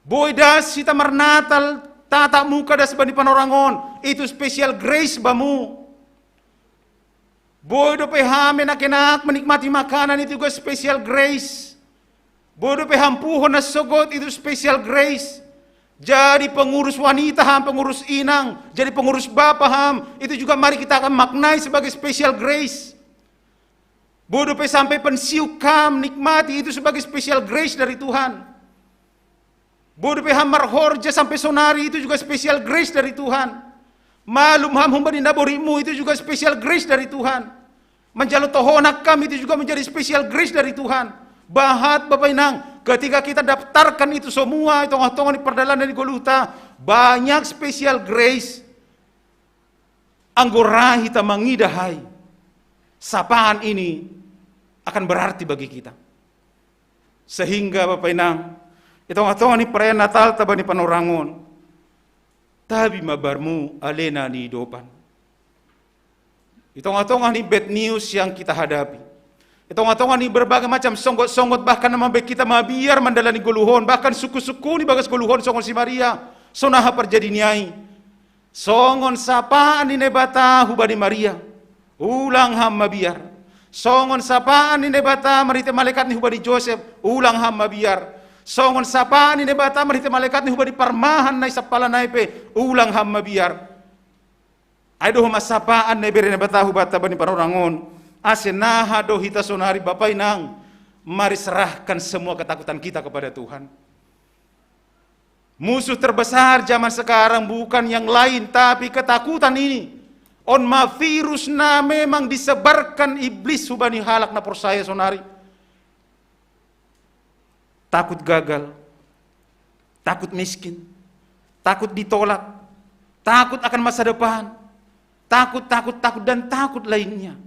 Boi das hita marnatal, tatap muka das bani panorangon, itu special grace bamu. Boi dope ham enak-enak menikmati makanan, itu juga special grace. Boi dope ham puho na sogot, itu special grace. Jadi pengurus wanita ham, pengurus inang, jadi pengurus bapa ham, itu juga mari kita akan maknai sebagai special grace. Boi dope sampai pensiun ham nikmati, itu sebagai special grace dari Tuhan. Boi dope ham marhorja sampai sonari, itu juga special grace dari Tuhan. Malum ham humbani naboritmu, itu juga special grace dari Tuhan. Manjalo tohonan ham, itu juga menjadi special grace dari Tuhan. Bahat, Bapak Inang, ketika kita daftarkan itu semua i tongah-tongah ni pardalanan ni goluhta, banyak special grace. Anggo ra hita mangidah ai, sapaan ini akan berarti bagi kita. Sehingga, Bapak Inang, i tongah-tongah ni perayaan Natalta bani panorangon, tabi ma bamu ale na niidopan. I tongah-tongah ni bad news yang kita hadapi, i tongah-tongah ni berbagai macam songgot-songgot, bahkan na mambaen hita mabiar mandalani goluhon, bahkan sungkun-sungkun i bagas goluhon songon si Maria, so naha parjadi ni ai. Songon sapaan ni Naibata hubani Maria, ulang ham mabiar. Songon sapaan ni Naibata marhite malaikat ni hubani Josep, ulang ham mabiar. Songon sapaan ni Naibata marhite malaikat ni hubani parmahan na i sampala nai pe, ulang ham mabiar. Ai do homa sapaan na ibere Naibata hubanta bani panorang on, ase naha do hita sonari, Bapa Inang, mari serahkan semua ketakutan kita kepada Tuhan. Musuh terbesar zaman sekarang bukan yang lain, tapi ketakutan ini. On ma virus na memang disebarkan iblis hubani halak na porsaya sonari. Takut gagal, takut miskin, takut ditolak, takut akan masa depan, takut, takut, takut, dan takut lainnya.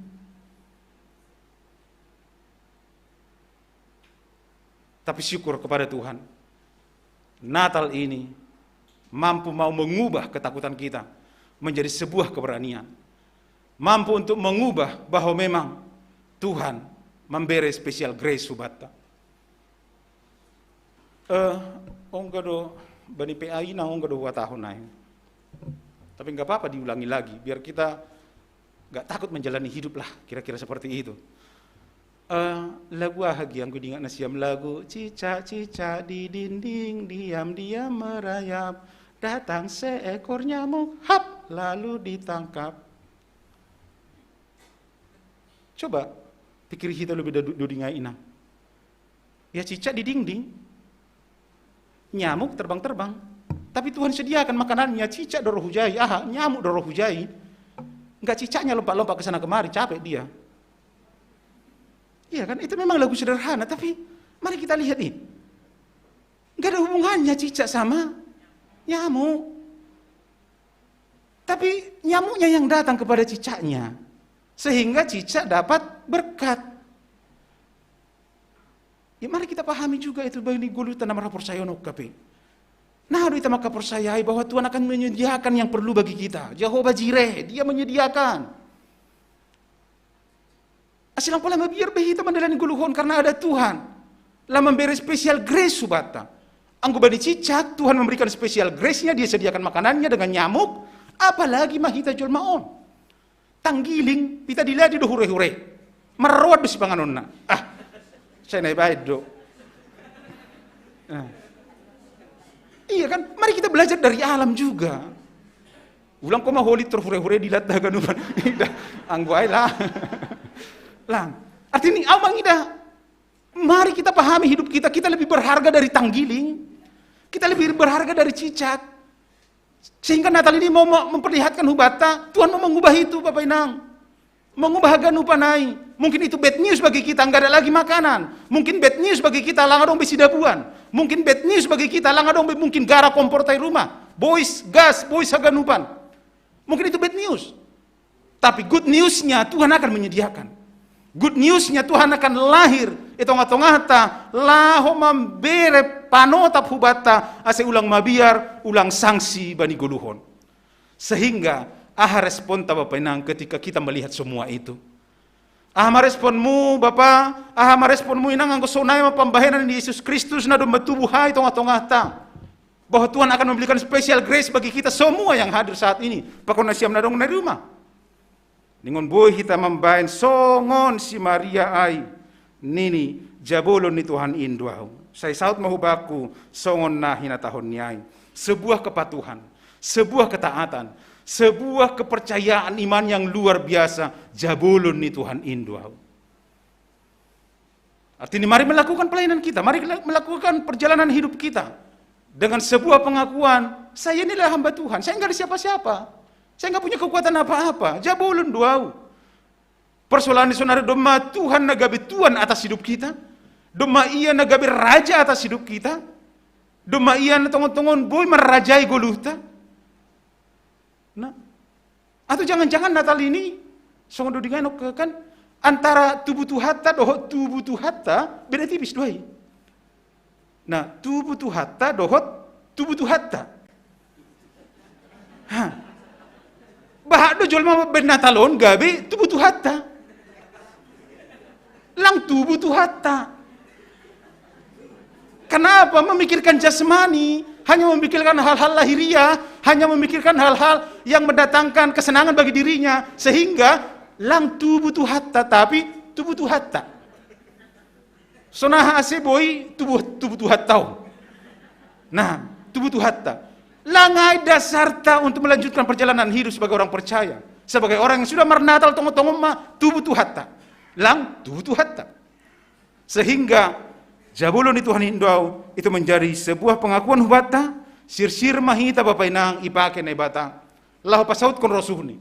Tapi syukur kepada Tuhan, Natal ini mampu mau mengubah ketakutan kita menjadi sebuah keberanian. Mampu untuk mengubah bahwa memang Tuhan memberi special grace hubanta. Eh, ongga do, bani P A I na ongga do huhatahon nai. Tapi nggak apa-apa, diulangi lagi, biar kita nggak takut menjalani hidup lah, kira-kira seperti itu. Eh, lagu aha gia anggo diingat nasiam? Lagu cicak-cicak di dinding, diam-diam merayap, datang seekor nyamuk, hap, lalu ditangkap. Coba pikir hita lebih dadu-, dudingai, Inang. Ya, cicak di dinding, nyamuk terbang-terbang. Tapi Tuhan sediakan makanannya, cicak do ro hujai, aha, nyamuk do ro hujai. Enggak cicaknya lompat-lompat ke sana kemari, capek dia. Iya kan? Itu memang lagu sederhana, tapi mari kita lihat nih. Enggak ada hubungannya cicak sama nyamuk. Tapi nyamuknya yang datang kepada cicaknya, sehingga cicak dapat berkat. Ya, mari kita pahami juga itu bani goluhta na marhaporsayaon on, K P. Nah, do hita mangkaporsayai bahwa Tuhan akan menyediakan yang perlu bagi kita. Jehovah Jireh, Dia menyediakan. Asa lang pola mabiar be hita mandalani goluh on karena ada Tuhan. Lam memberi special grace hubanta. Anggo bani cicak, Tuhan memberikan special grace-nya, Dia sediakan makanannya dengan nyamuk, apalagi ma hita jolma on. Tanggiling, pita diladi do hure-hure. Marroan do sipanganonna. Ah, sai na ibaen do. Ah. Iya kan? Mari kita belajar dari alam juga. Ulang ko ma holit tor hure-hure dilat da haganupan. Ida, anggo ai lah. Lang. Artinya, au mangida. Mari kita pahami hidup kita. Kita lebih berharga dari tanggiling. Kita lebih berharga dari cicak. Sehingga Natal ini mau, mau memperlihatkan hubanta, Tuhan mau mengubah itu, Bapak Inang. Mengubah haganupan nai. Mungkin itu bad news bagi kita, nggak ada lagi makanan. Mungkin bad news bagi kita, lang adong be sidabuan. Mungkin bad news bagi kita, lang adong be mungkin gara kompor ta i rumah. Bois gas, bois haganupan. Mungkin itu bad news. Tapi good news-nya, Tuhan akan menyediakan. Good news-nya, Tuhan akan lahir i tongah-tongahta, laho mambere panotap hubanta, ase ulang mabiar, ulang sangsi bani goluh on. Sehingga, aha responta, Bapa Inang, ketika kita melihat semua itu? Aha ma responmu, Bapa? Aha ma responmu, Inang, anggo sonai ma pambahenan ni Jesus Kristus na domma tubu ha i tongah-tongahta? Bahwa Tuhan akan memberikan special grace bagi kita semua yang hadir saat ini. Pakon nasiam na adong na i rumah. Ningon boi hita mambahen songon si Maria ai, nini, jabolon ni Tuhan in do ahu. Sai saut ma hubakku, songon na hinatahonni ai. Sebuah kepatuhan, sebuah ketaatan, sebuah kepercayaan iman yang luar biasa, jabolon ni Tuhan in do ahu. Artinya, mari melakukan pelayanan kita, mari melakukan perjalanan hidup kita dengan sebuah pengakuan, saya inilah hamba Tuhan, saya nggak ada siapa-siapa, saya nggak punya kekuatan apa-apa, jabolon do ahu. Persoalan ni sonari domma Tuhan na gabe tuan atas hidup kita, domma Ia na gabe raja atas hidup kita, domma Ia na tongon-tongon boi manrajai goluhta. Nah, atau jangan-jangan Natal ini, songon do diingot kan, antara tubu Tuhanta dohot tubu Tuhanta, beda tipis do ai. Nah, tubu Tuhanta dohot tubu Tuhanta. Ha. Bahat do jolma mambahen Natal on gabe tubu Tuhanta. Lang tubu Tuhanta. Kenapa memikirkan jasmani? Hanya memikirkan hal-hal lahiriah, hanya memikirkan hal-hal yang mendatangkan kesenangan bagi dirinya, sehingga lang tubutuhatta, tapi tubutuhatta. Sonaha ase boi tubutuhatta. Nah, tubutuhatta. Lang ai dasarta untuk melanjutkan perjalanan hidup sebagai orang percaya, sebagai orang yang sudah marnatal tongo-tongo ma tubutuhatta. Lang tubutuhatta. Sehingga jabolon ni Tuhan i ndo au itu menjadi sebuah pengakuan hu banta, sirsir ma hita Bapa inang ipake Naibata laho pasautkon rosuhni.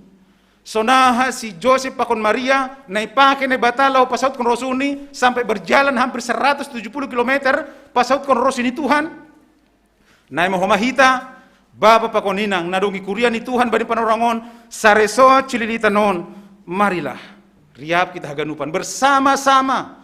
Sonaha si Josep pakon Maria na ipake Naibata laho pasautkon rosuhni sampai berjalan hampir seratus tujuh puluh kilometer pasautkon rosuh ni Tuhan. Nai ma homa hita, Bapa pakon Inang, na dong i kuria ni Tuhan bani panorang on, sareso cililitan on, marilah. Riap kita haganupan bersama-sama,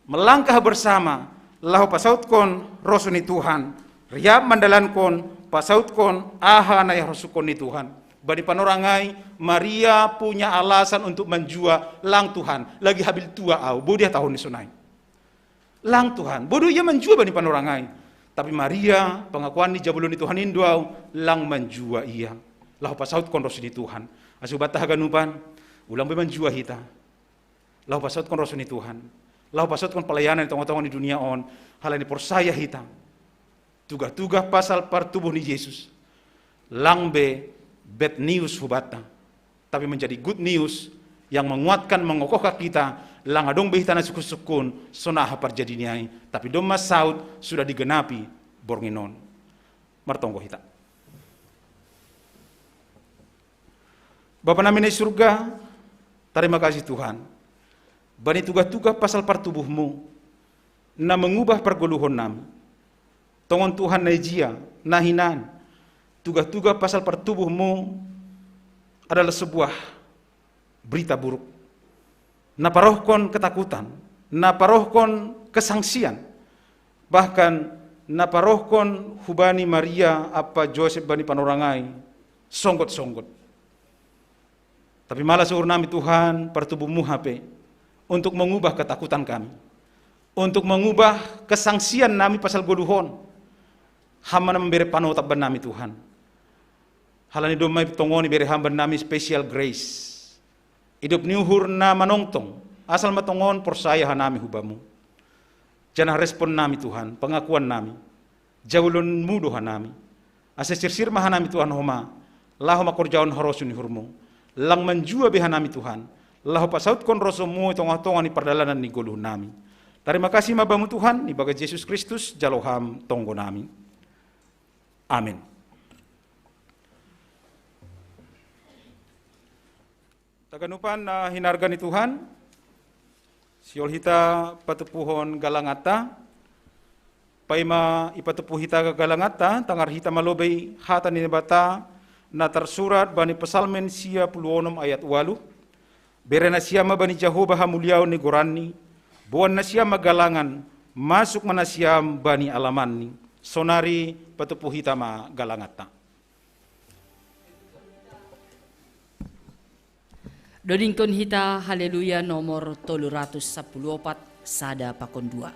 melangkah bersama, laho pasautkon rosuh ni Tuhan, riap mandalankon, pasautkon aha na iharosuhkon ni Tuhan. Bani panorang ai, Maria punya alasan untuk manjua, lang Tuhan, lagi habil tua au, boi dia tahun ni sonai. Lang Tuhan, boi do ia manjua bani panorang ai. Tapi Maria, pengakuan ni jabolon ni Tuhan i ndo au, lang manjua ia. Laho pasautkon rosuh ni Tuhan. Ase hu banta haganupan, ulang be manjua hita. Laho pasautkon rosuh ni Tuhan. Laho pasautkon pelayanan di tonga-tonga ni dunia on. Halani porsaya hita. Tugah-tugah pasal partubuh ni Jesus. Lang be bad news hu banta. Tapi menjadi good news yang menguatkan, mengokohkan kita, lang adong be hita na sungkun-sungkun, sonaha parjadi ni ai, tapi domma saut sudah digenapi borngin on. Martonggo hita. Bapa nami na i surga, tarima kasih Tuhan. Bani tugah-tugah pasal partubuhmu, na mengubah pargoluhon nami. Tongon Tuhan na ijia, na hinan, tugah-tugah pasal partubuhmu adalah sebuah berita buruk. Na parohkon ketakutan, na parohkon kesangsian, bahkan na parohkon hubani Maria ampa Josep bani panorang ai, songgot-songgot. Tapi malas uhur nami Tuhan, partubuhmu hape, untuk mengubah ketakutan kami, untuk mengubah kesangsian nami pasal goluhon. Ham ma na mambere panotap bannami Tuhan. Halani domma i tongon ibere Ham bannami special grace. Idop ni uhur na manongtong, asal ma tongon porsaya hanami hu Bamu. Janah respon nami Tuhan, pengakuan nami, jabolonmu do hanami. Ase sirsir ma hanami Tuhan homa, laho mangkorjahon harosuh ni uhurmu. Lang manjua be hanami Tuhan, laho pasautkon rosuhmu i tonga-tonga ni pardalanan ni goluh nami. Tarima kasih ma Bamu Tuhan, ibagas Jesus Kristus, jalo Ham tonggo nami. Amin. Taganupan na hinarga ni Tuhan, sihol hita patupuhon galanganta. Paima ipatupu hita galanganta, tangar hita ma lobei hata ni Naibata na tarsurat bani Psalmen sia pulu onom ayat ualu. Bere nasiam ma bani Jahowa hamuliaon ni goranni, boan nasiam ma galangan, masuk ma nasiam bani alamanni. Sonari patupu hita ma galanganta. Dodingkon hita Haleluya nomor tolu ratus sapuluh opat, sada pakon dua.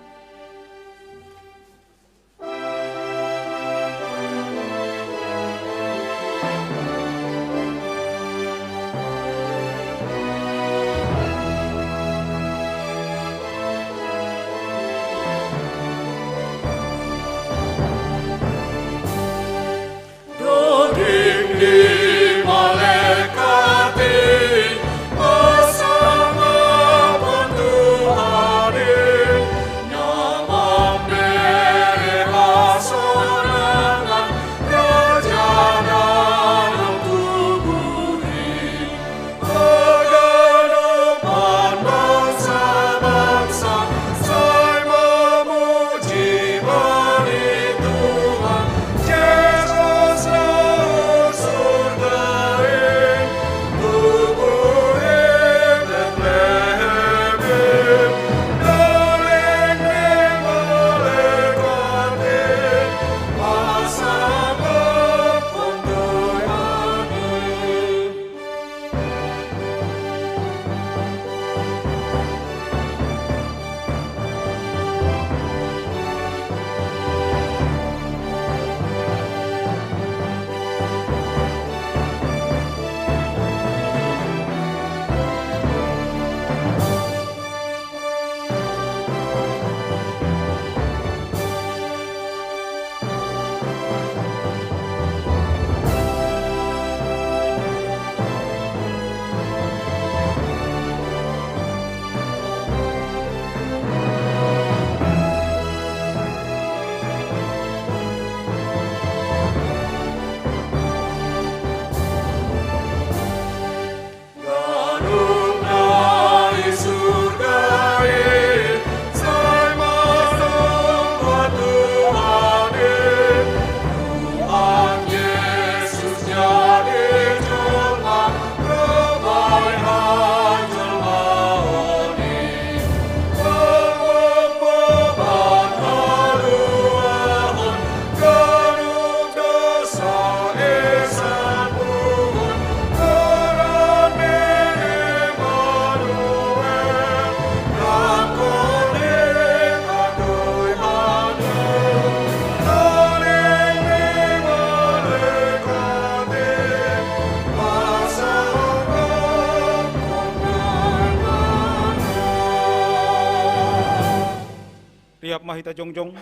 Hita jongjong.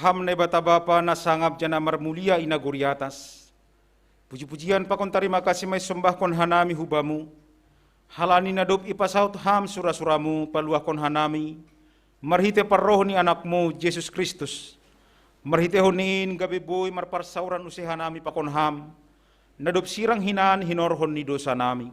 Ham Naibata Bapa na sangap janah marmulia i nagori atas. Puji-pujian pakon tarima kasih ma isombahkon hanami hu Bamu, halani na dob ipasaut Ham sura-suramu paluahkon hanami, marhitei parroh ni Anakmu Jesus Kristus. Marhiteihon in gabe boi marparsaoran use hanami pakon Ham, na dob sirang hinan hinorhon ni dosanami.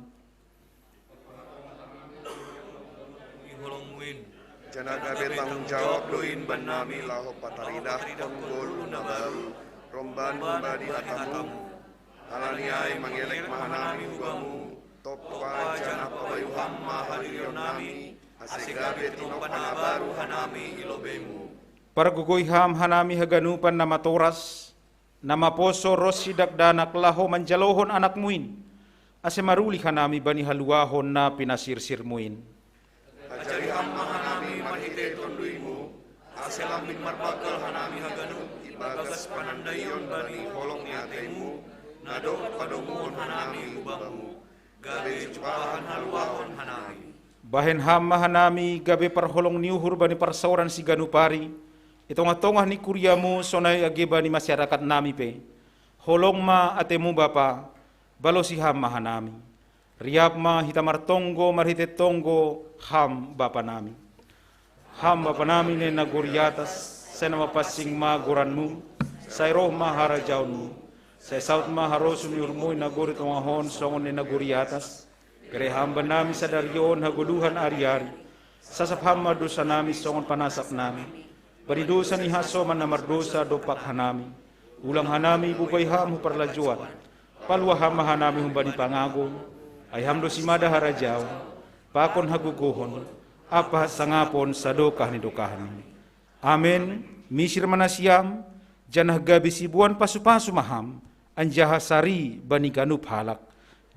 Holongmu in. Janah gabe tanggung jawab do in bannami laho pataridahkon goluh na baru, romban humbani hatamu. Halani ai mangelek ma hanami hu Bamu, tompa janah pabayu Ham ma hadirionnami, ase gabe tinompa na baru hanami i lobeimu. Pargogoi Ham hanami haganupan na matoras, na maposo ronsi dakdanak laho manjalohon Anakmu in, ase marulih hanami bani haluahon na pinasirsirmu in. Ajari Ham ma hanami marhitei TonduyMu, ase lambin marbanggal hanami haganup ibagas panandaion bani holong ni ateiMu, na dob padomuhon hanami hu Bamu, gabe jumpahan haluahon hanami. Bahen Ham ma hanami gabe parholong ni uhur bani parsaoran siganup ari, i tongah-tongah ni kuriaMu sonai age bani masyarakat nami pe. Holong ma ateiMu Bapa, balosi Ham ma hanami. Riap ma hita martonggo marhitei tonggo Ham Bapa nami. Ham Bapa nami na i nagori atas, sai na mapansing ma goranMu, sai roh ma harajaonMu, sai saut ma harosuh ni uhurMu i nagori tongah on songon na i nagori atas. Bere Ham bannami sadari on hagoluhan ari-ari. Sasap Ham ma dosanami songon panasapnami, bani dosa ni hasoman na mardosa dompak hanami. Ulang hanami ibobai Ham hu parlajouan. Paluah Ham ma hanami humbani pangago, ai Ham do simada harajaon, pakon hagogohon, ampa hasangapon sadokah ni dokahni. Amen. Misir ma nasiam, janah gabe siboan pasu-pasu ma Ham, anjaha sari bani ganup halak.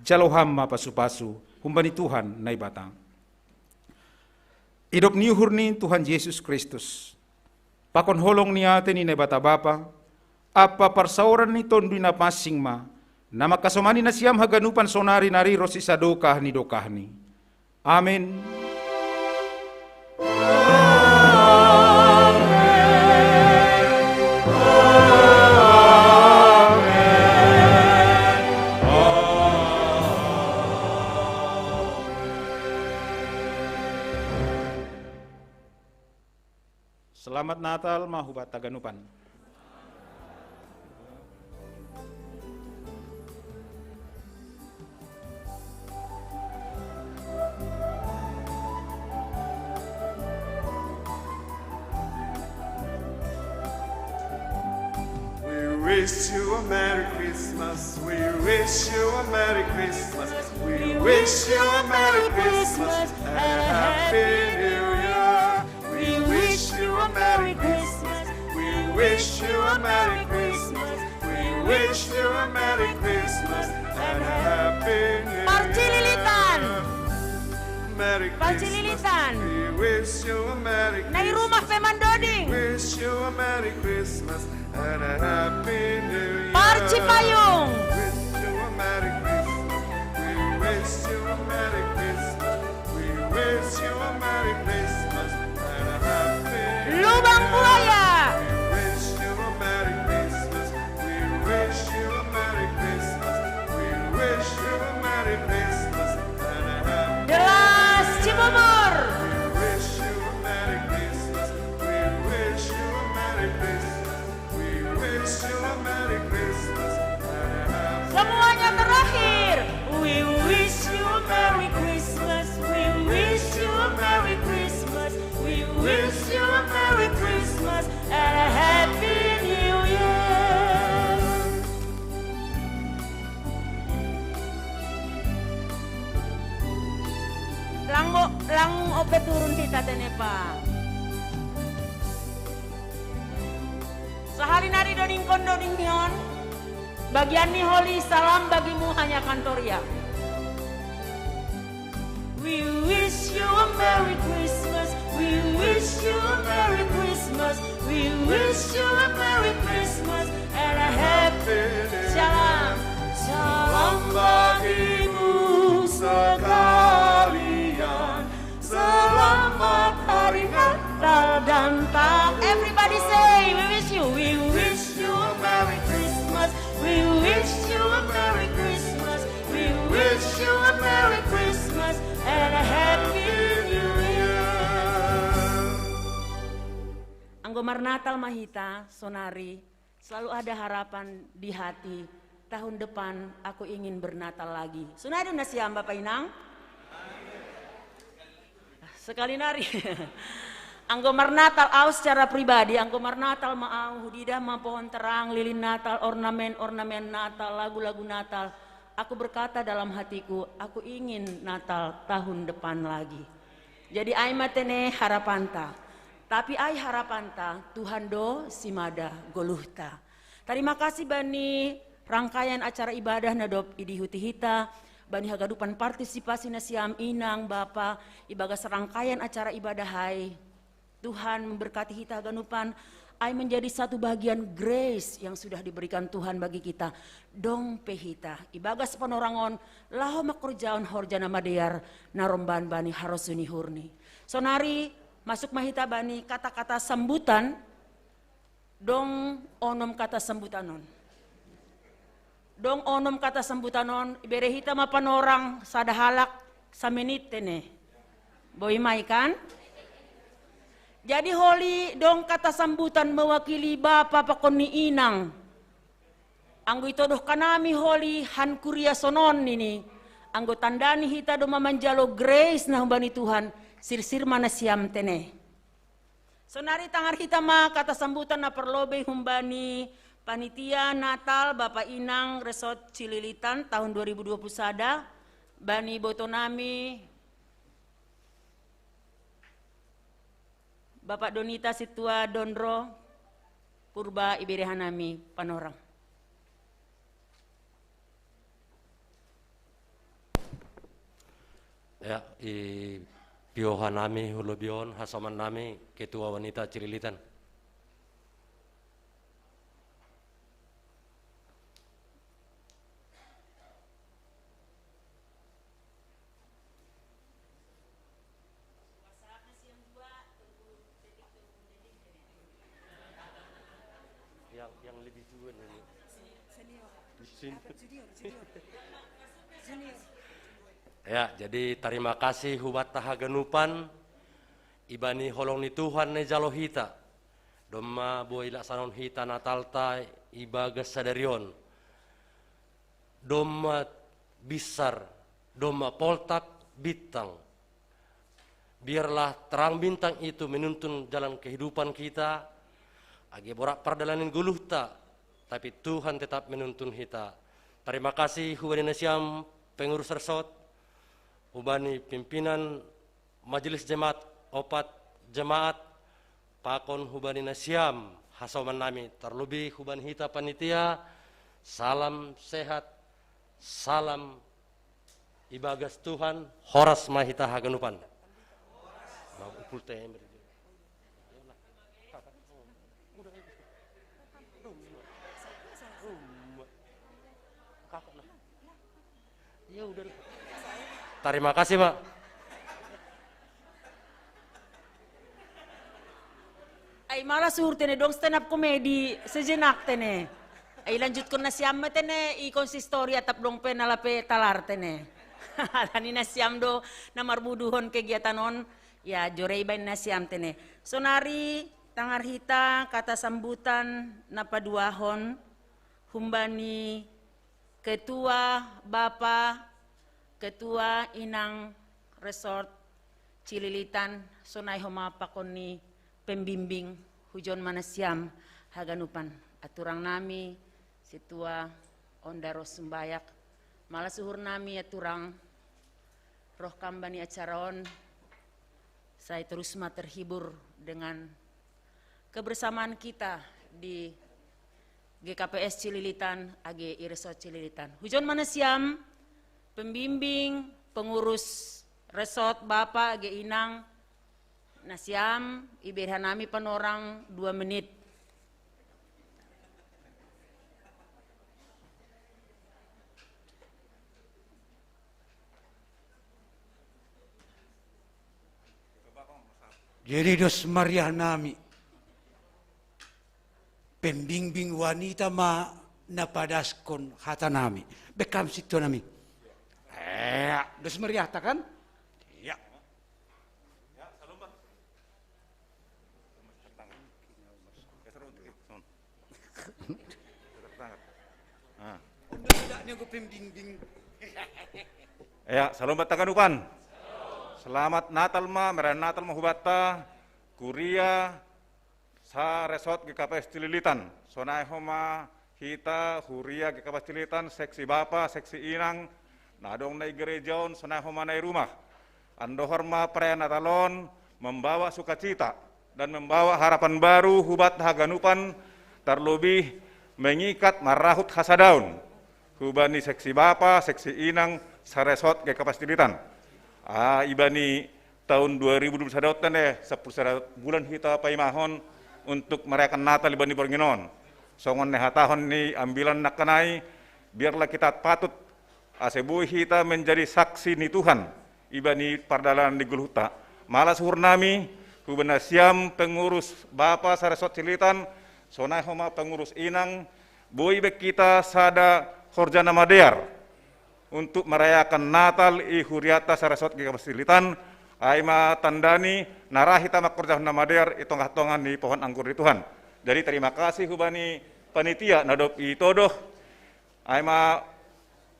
Jalo Ham ma pasu-pasu humbani Tuhan Naibata. Idop ni uhur ni Tuhan Jesus Kristus, pakon holong ni atei ni Naibata Bapa, ampa parsaoran ni Tonduy Napansing ma, na mangkasomani nasiam haganupan sonari nari ronsi sadokah ni dokahni. Amen. Selamat Natal ma hubanta haganupan. We wish you a Merry Christmas. We wish you a Merry Christmas. We wish you a Merry Christmas and a Happy New Year. We wish you a Merry Christmas. We wish you a Merry Christmas. We wish you a Merry Christmas and a Happy New Year. Parcililitan. Merry Christmas. Parcililitan. We wish you a Merry Christmas. Na i rumah pe mandoding. Wish you a Merry Christmas and a Happy New Year. Parcipayung. Wish you a Merry Christmas. We wish you a Merry Christmas. We wish you a Merry Christmas and a Happy New Year. Lubang Buaya. We wish you a Merry Christmas. We wish you a Merry Christmas. We wish you a Merry Christmas and a Happy New Year. Delas Cibubur. We wish you a Merry Christmas. We wish you a Merry Christmas. We wish you a Merry Christmas and a Happy New Year. Semuanya terakhir. We wish you a Merry Christmas. We wish you a Merry Christmas. We wish you a Merry Christmas and a Happy New Year. Lang bo, lang ope turun hita tenepa. Sahali nari dodingkon doding ni on, bagian ni holi Salam Bagimu Hanya Kantor Ya. We wish you a Merry Christmas. We wish you a Merry Christmas. We wish you a Merry Christmas and a Happy New Year. Salam. Salam Bagimu, sekali Marnatal ma hita, sonari selalu ada harapan di hati. Tahun depan aku ingin bernatal lagi. Sonari na siam Bapa Inang? Sekali nari. Anggo marnatal au secara pribadi, anggo marnatal ma au, hudidah ma pohon terang, lilin Natal, ornamen-ornamen Natal, lagu-lagu Natal. Aku berkata dalam hatiku, aku ingin Natal tahun depan lagi. Jadi ai ma tene harapanta. Tapi ai harapanta, Tuhan do simada goluhta. Tarima kasih bani rangkaian acara ibadah na dob idihuti hita, bani hagadupan partisipasi na siam Inang, Bapa, ibagas rangkaian acara ibadah ai. Tuhan memberkati hita haganupan, ai menjadi satu bagian grace yang sudah diberikan Tuhan bagi kita. Dong pe hita, ibagas panorangon, laho mangkorjahon horja na madear, na romban bani harosuon ni uhurni. Sonari, masuk ma hita bani kata-kata sambutan, dong onom kata sambutan on. Dong onom kata sambutan on, ibere hita ma panorang sada halak samenit tene. Boi ma i kan? Jadi holi dong kata sambutan mewakili Bapa pakon ni Inang. Anggo itodoh hanami holi han kuria sonon nini. Anggo tanda ni hita do ma manjalo grace na humbani Tuhan, sirsir ma na siam tene. Sonari tangar hita ma kata sambutan na parlobei humbani panitia Natal Bapa Inang Resort Cililitan tahun dua ribu dua puluh sada, bani botonami Bapa Donita Situa Dondro Purba, ibere hanami panorang. Ya, i pioha nami hu lobi on, hasoman nami Ketua Wanita Cililitan. Yang, yang lebih tua ini. Sini. Ya, jadi tarima kasih hubanta haganupan, ibani holong ni Tuhan na ijalo hita, domma boi ilaksanahon hita Natalta ibagas sadari on. Domma binsar, domma poltak bintang. Biarlah terang bintang itu menuntun jalan kehidupan kita, age borat pardalanan goluhta, tapi Tuhan tetap menuntun hita. Tarima kasih hubani nasiam pengurus resort, hubani pimpinan majelis jemaat, opat jemaat, pakon hubani nasiam hasoman nami, tarlobei hubani hita panitia, salam sehat, salam ibagas Tuhan, horas ma hita haganupan. Nah, upul te. Kakak lah. Ya udah lah. Tarima kasih, Mak. Ai mala suhur tene dong stand up comedy sejenak tene. Ai lanjutkon nasiam ma tene i konsistori atap dong pe na lape talar tene. Tani nasiam do na marbuduhon kegiatan on, ya jorei baen nasiam tene. Sonari tangar hita kata sambutan na paduahon humbani Ketua Bapa, Ketua Inang Resort Cililitan, sonai homa pakon ni pembimbing hujon ma nasiam haganupan. Aturang nami, Situa Onda Rosumbayak, mala suhur nami aturang, roh kam bani acara on, sai torus ma terhibur dengan kebersamaan kita di G K P S Cililitan, age i Resort Cililitan. Hujon ma nasiam, pembimbing, pengurus resort, Bapa, age Inang, nasiam, ibere hanami panorang dua menit. Jadi dos mariah nami. Pembimbing wanita ma na padaskon hata nami. Bekam situ nami. Eh, dos mariah ta kan? Ya. Ya, salomba. Ya, salomat haganupan. Selamat Natal ma, merayakan Natal ma hubatta, kuria sa resort G K P S Cililitan. Sonai homa hita huria G K P S Cililitan, seksi bapa, seksi inang, na adong na i gereja on, sonai homa na i rumah. Andohor ma perayaan Natal on membawa sukacita dan membawa harapan baru hubatta haganupan, terlebih mengikat marahut hasadaon hubani seksi bapa, seksi inang, sa resort G K P S Cililitan. Ah, ibani tahun dua ribu dua puluh sada on tene, sepuluh sada bulan hita paimahon untuk merayakan Natal ibani borngin on. Songon na hatahon ni ambilan nangkanai, biarlah kita patut ase boi hita menjadi saksi ni Tuhan ibani pardalanan ni goluhta. Malas uhur nami hubani nasiam pengurus bapa sa resort Cililitan, sonai homa pengurus inang, boi be hita sada horja na madear untuk merayakan Natal i huriata sa resort G K P S Cililitan, ai ma tandani na ra hita mangkorjahon na madear i tongah-tongah ni pohon anggur ni Tuhan. Jadi terima kasih hubani panitia na dob i todoh, ai ma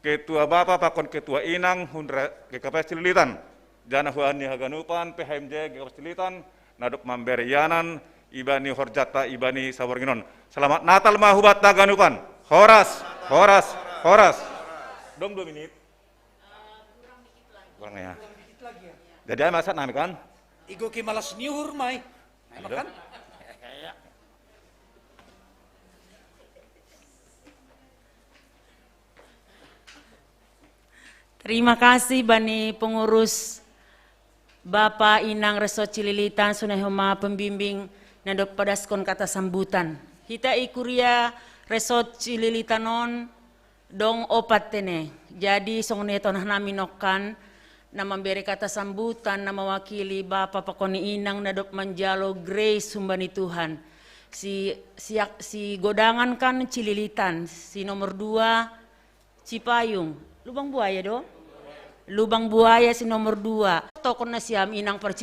ketua bapa pakon ketua inang hun G K P S Cililitan, janah hubani haganupan P H M J G K P S Cililitan na dob mambere ianan ibani horjanta ibani saborngin on. Selamat Natal ma hubatta haganupan. Horas, horas, horas. Dong dua menit. Kurang ya. Jadi ai ma sahat nami kan? Igoki malas ni uhur ma i. Ai ma kan? Terima kasih bani pengurus Bapa, Inang, Resort Cililitan, sonai homa pembimbing na dob padaskon kata sambutan. Hita i kuria Resort Cililitan on dong opat tene. Jadi songon na ihatahon nami nongkan, na mambere kata sambutan na mewakili bapa pakon inang na dob manjalo grace humbani Tuhan. Si, si, si godangan kan Cililitan, si nomor dua Cipayung, Lubang Buaya do? Lubang Buaya si nomor dua. Tokon nasiam inang par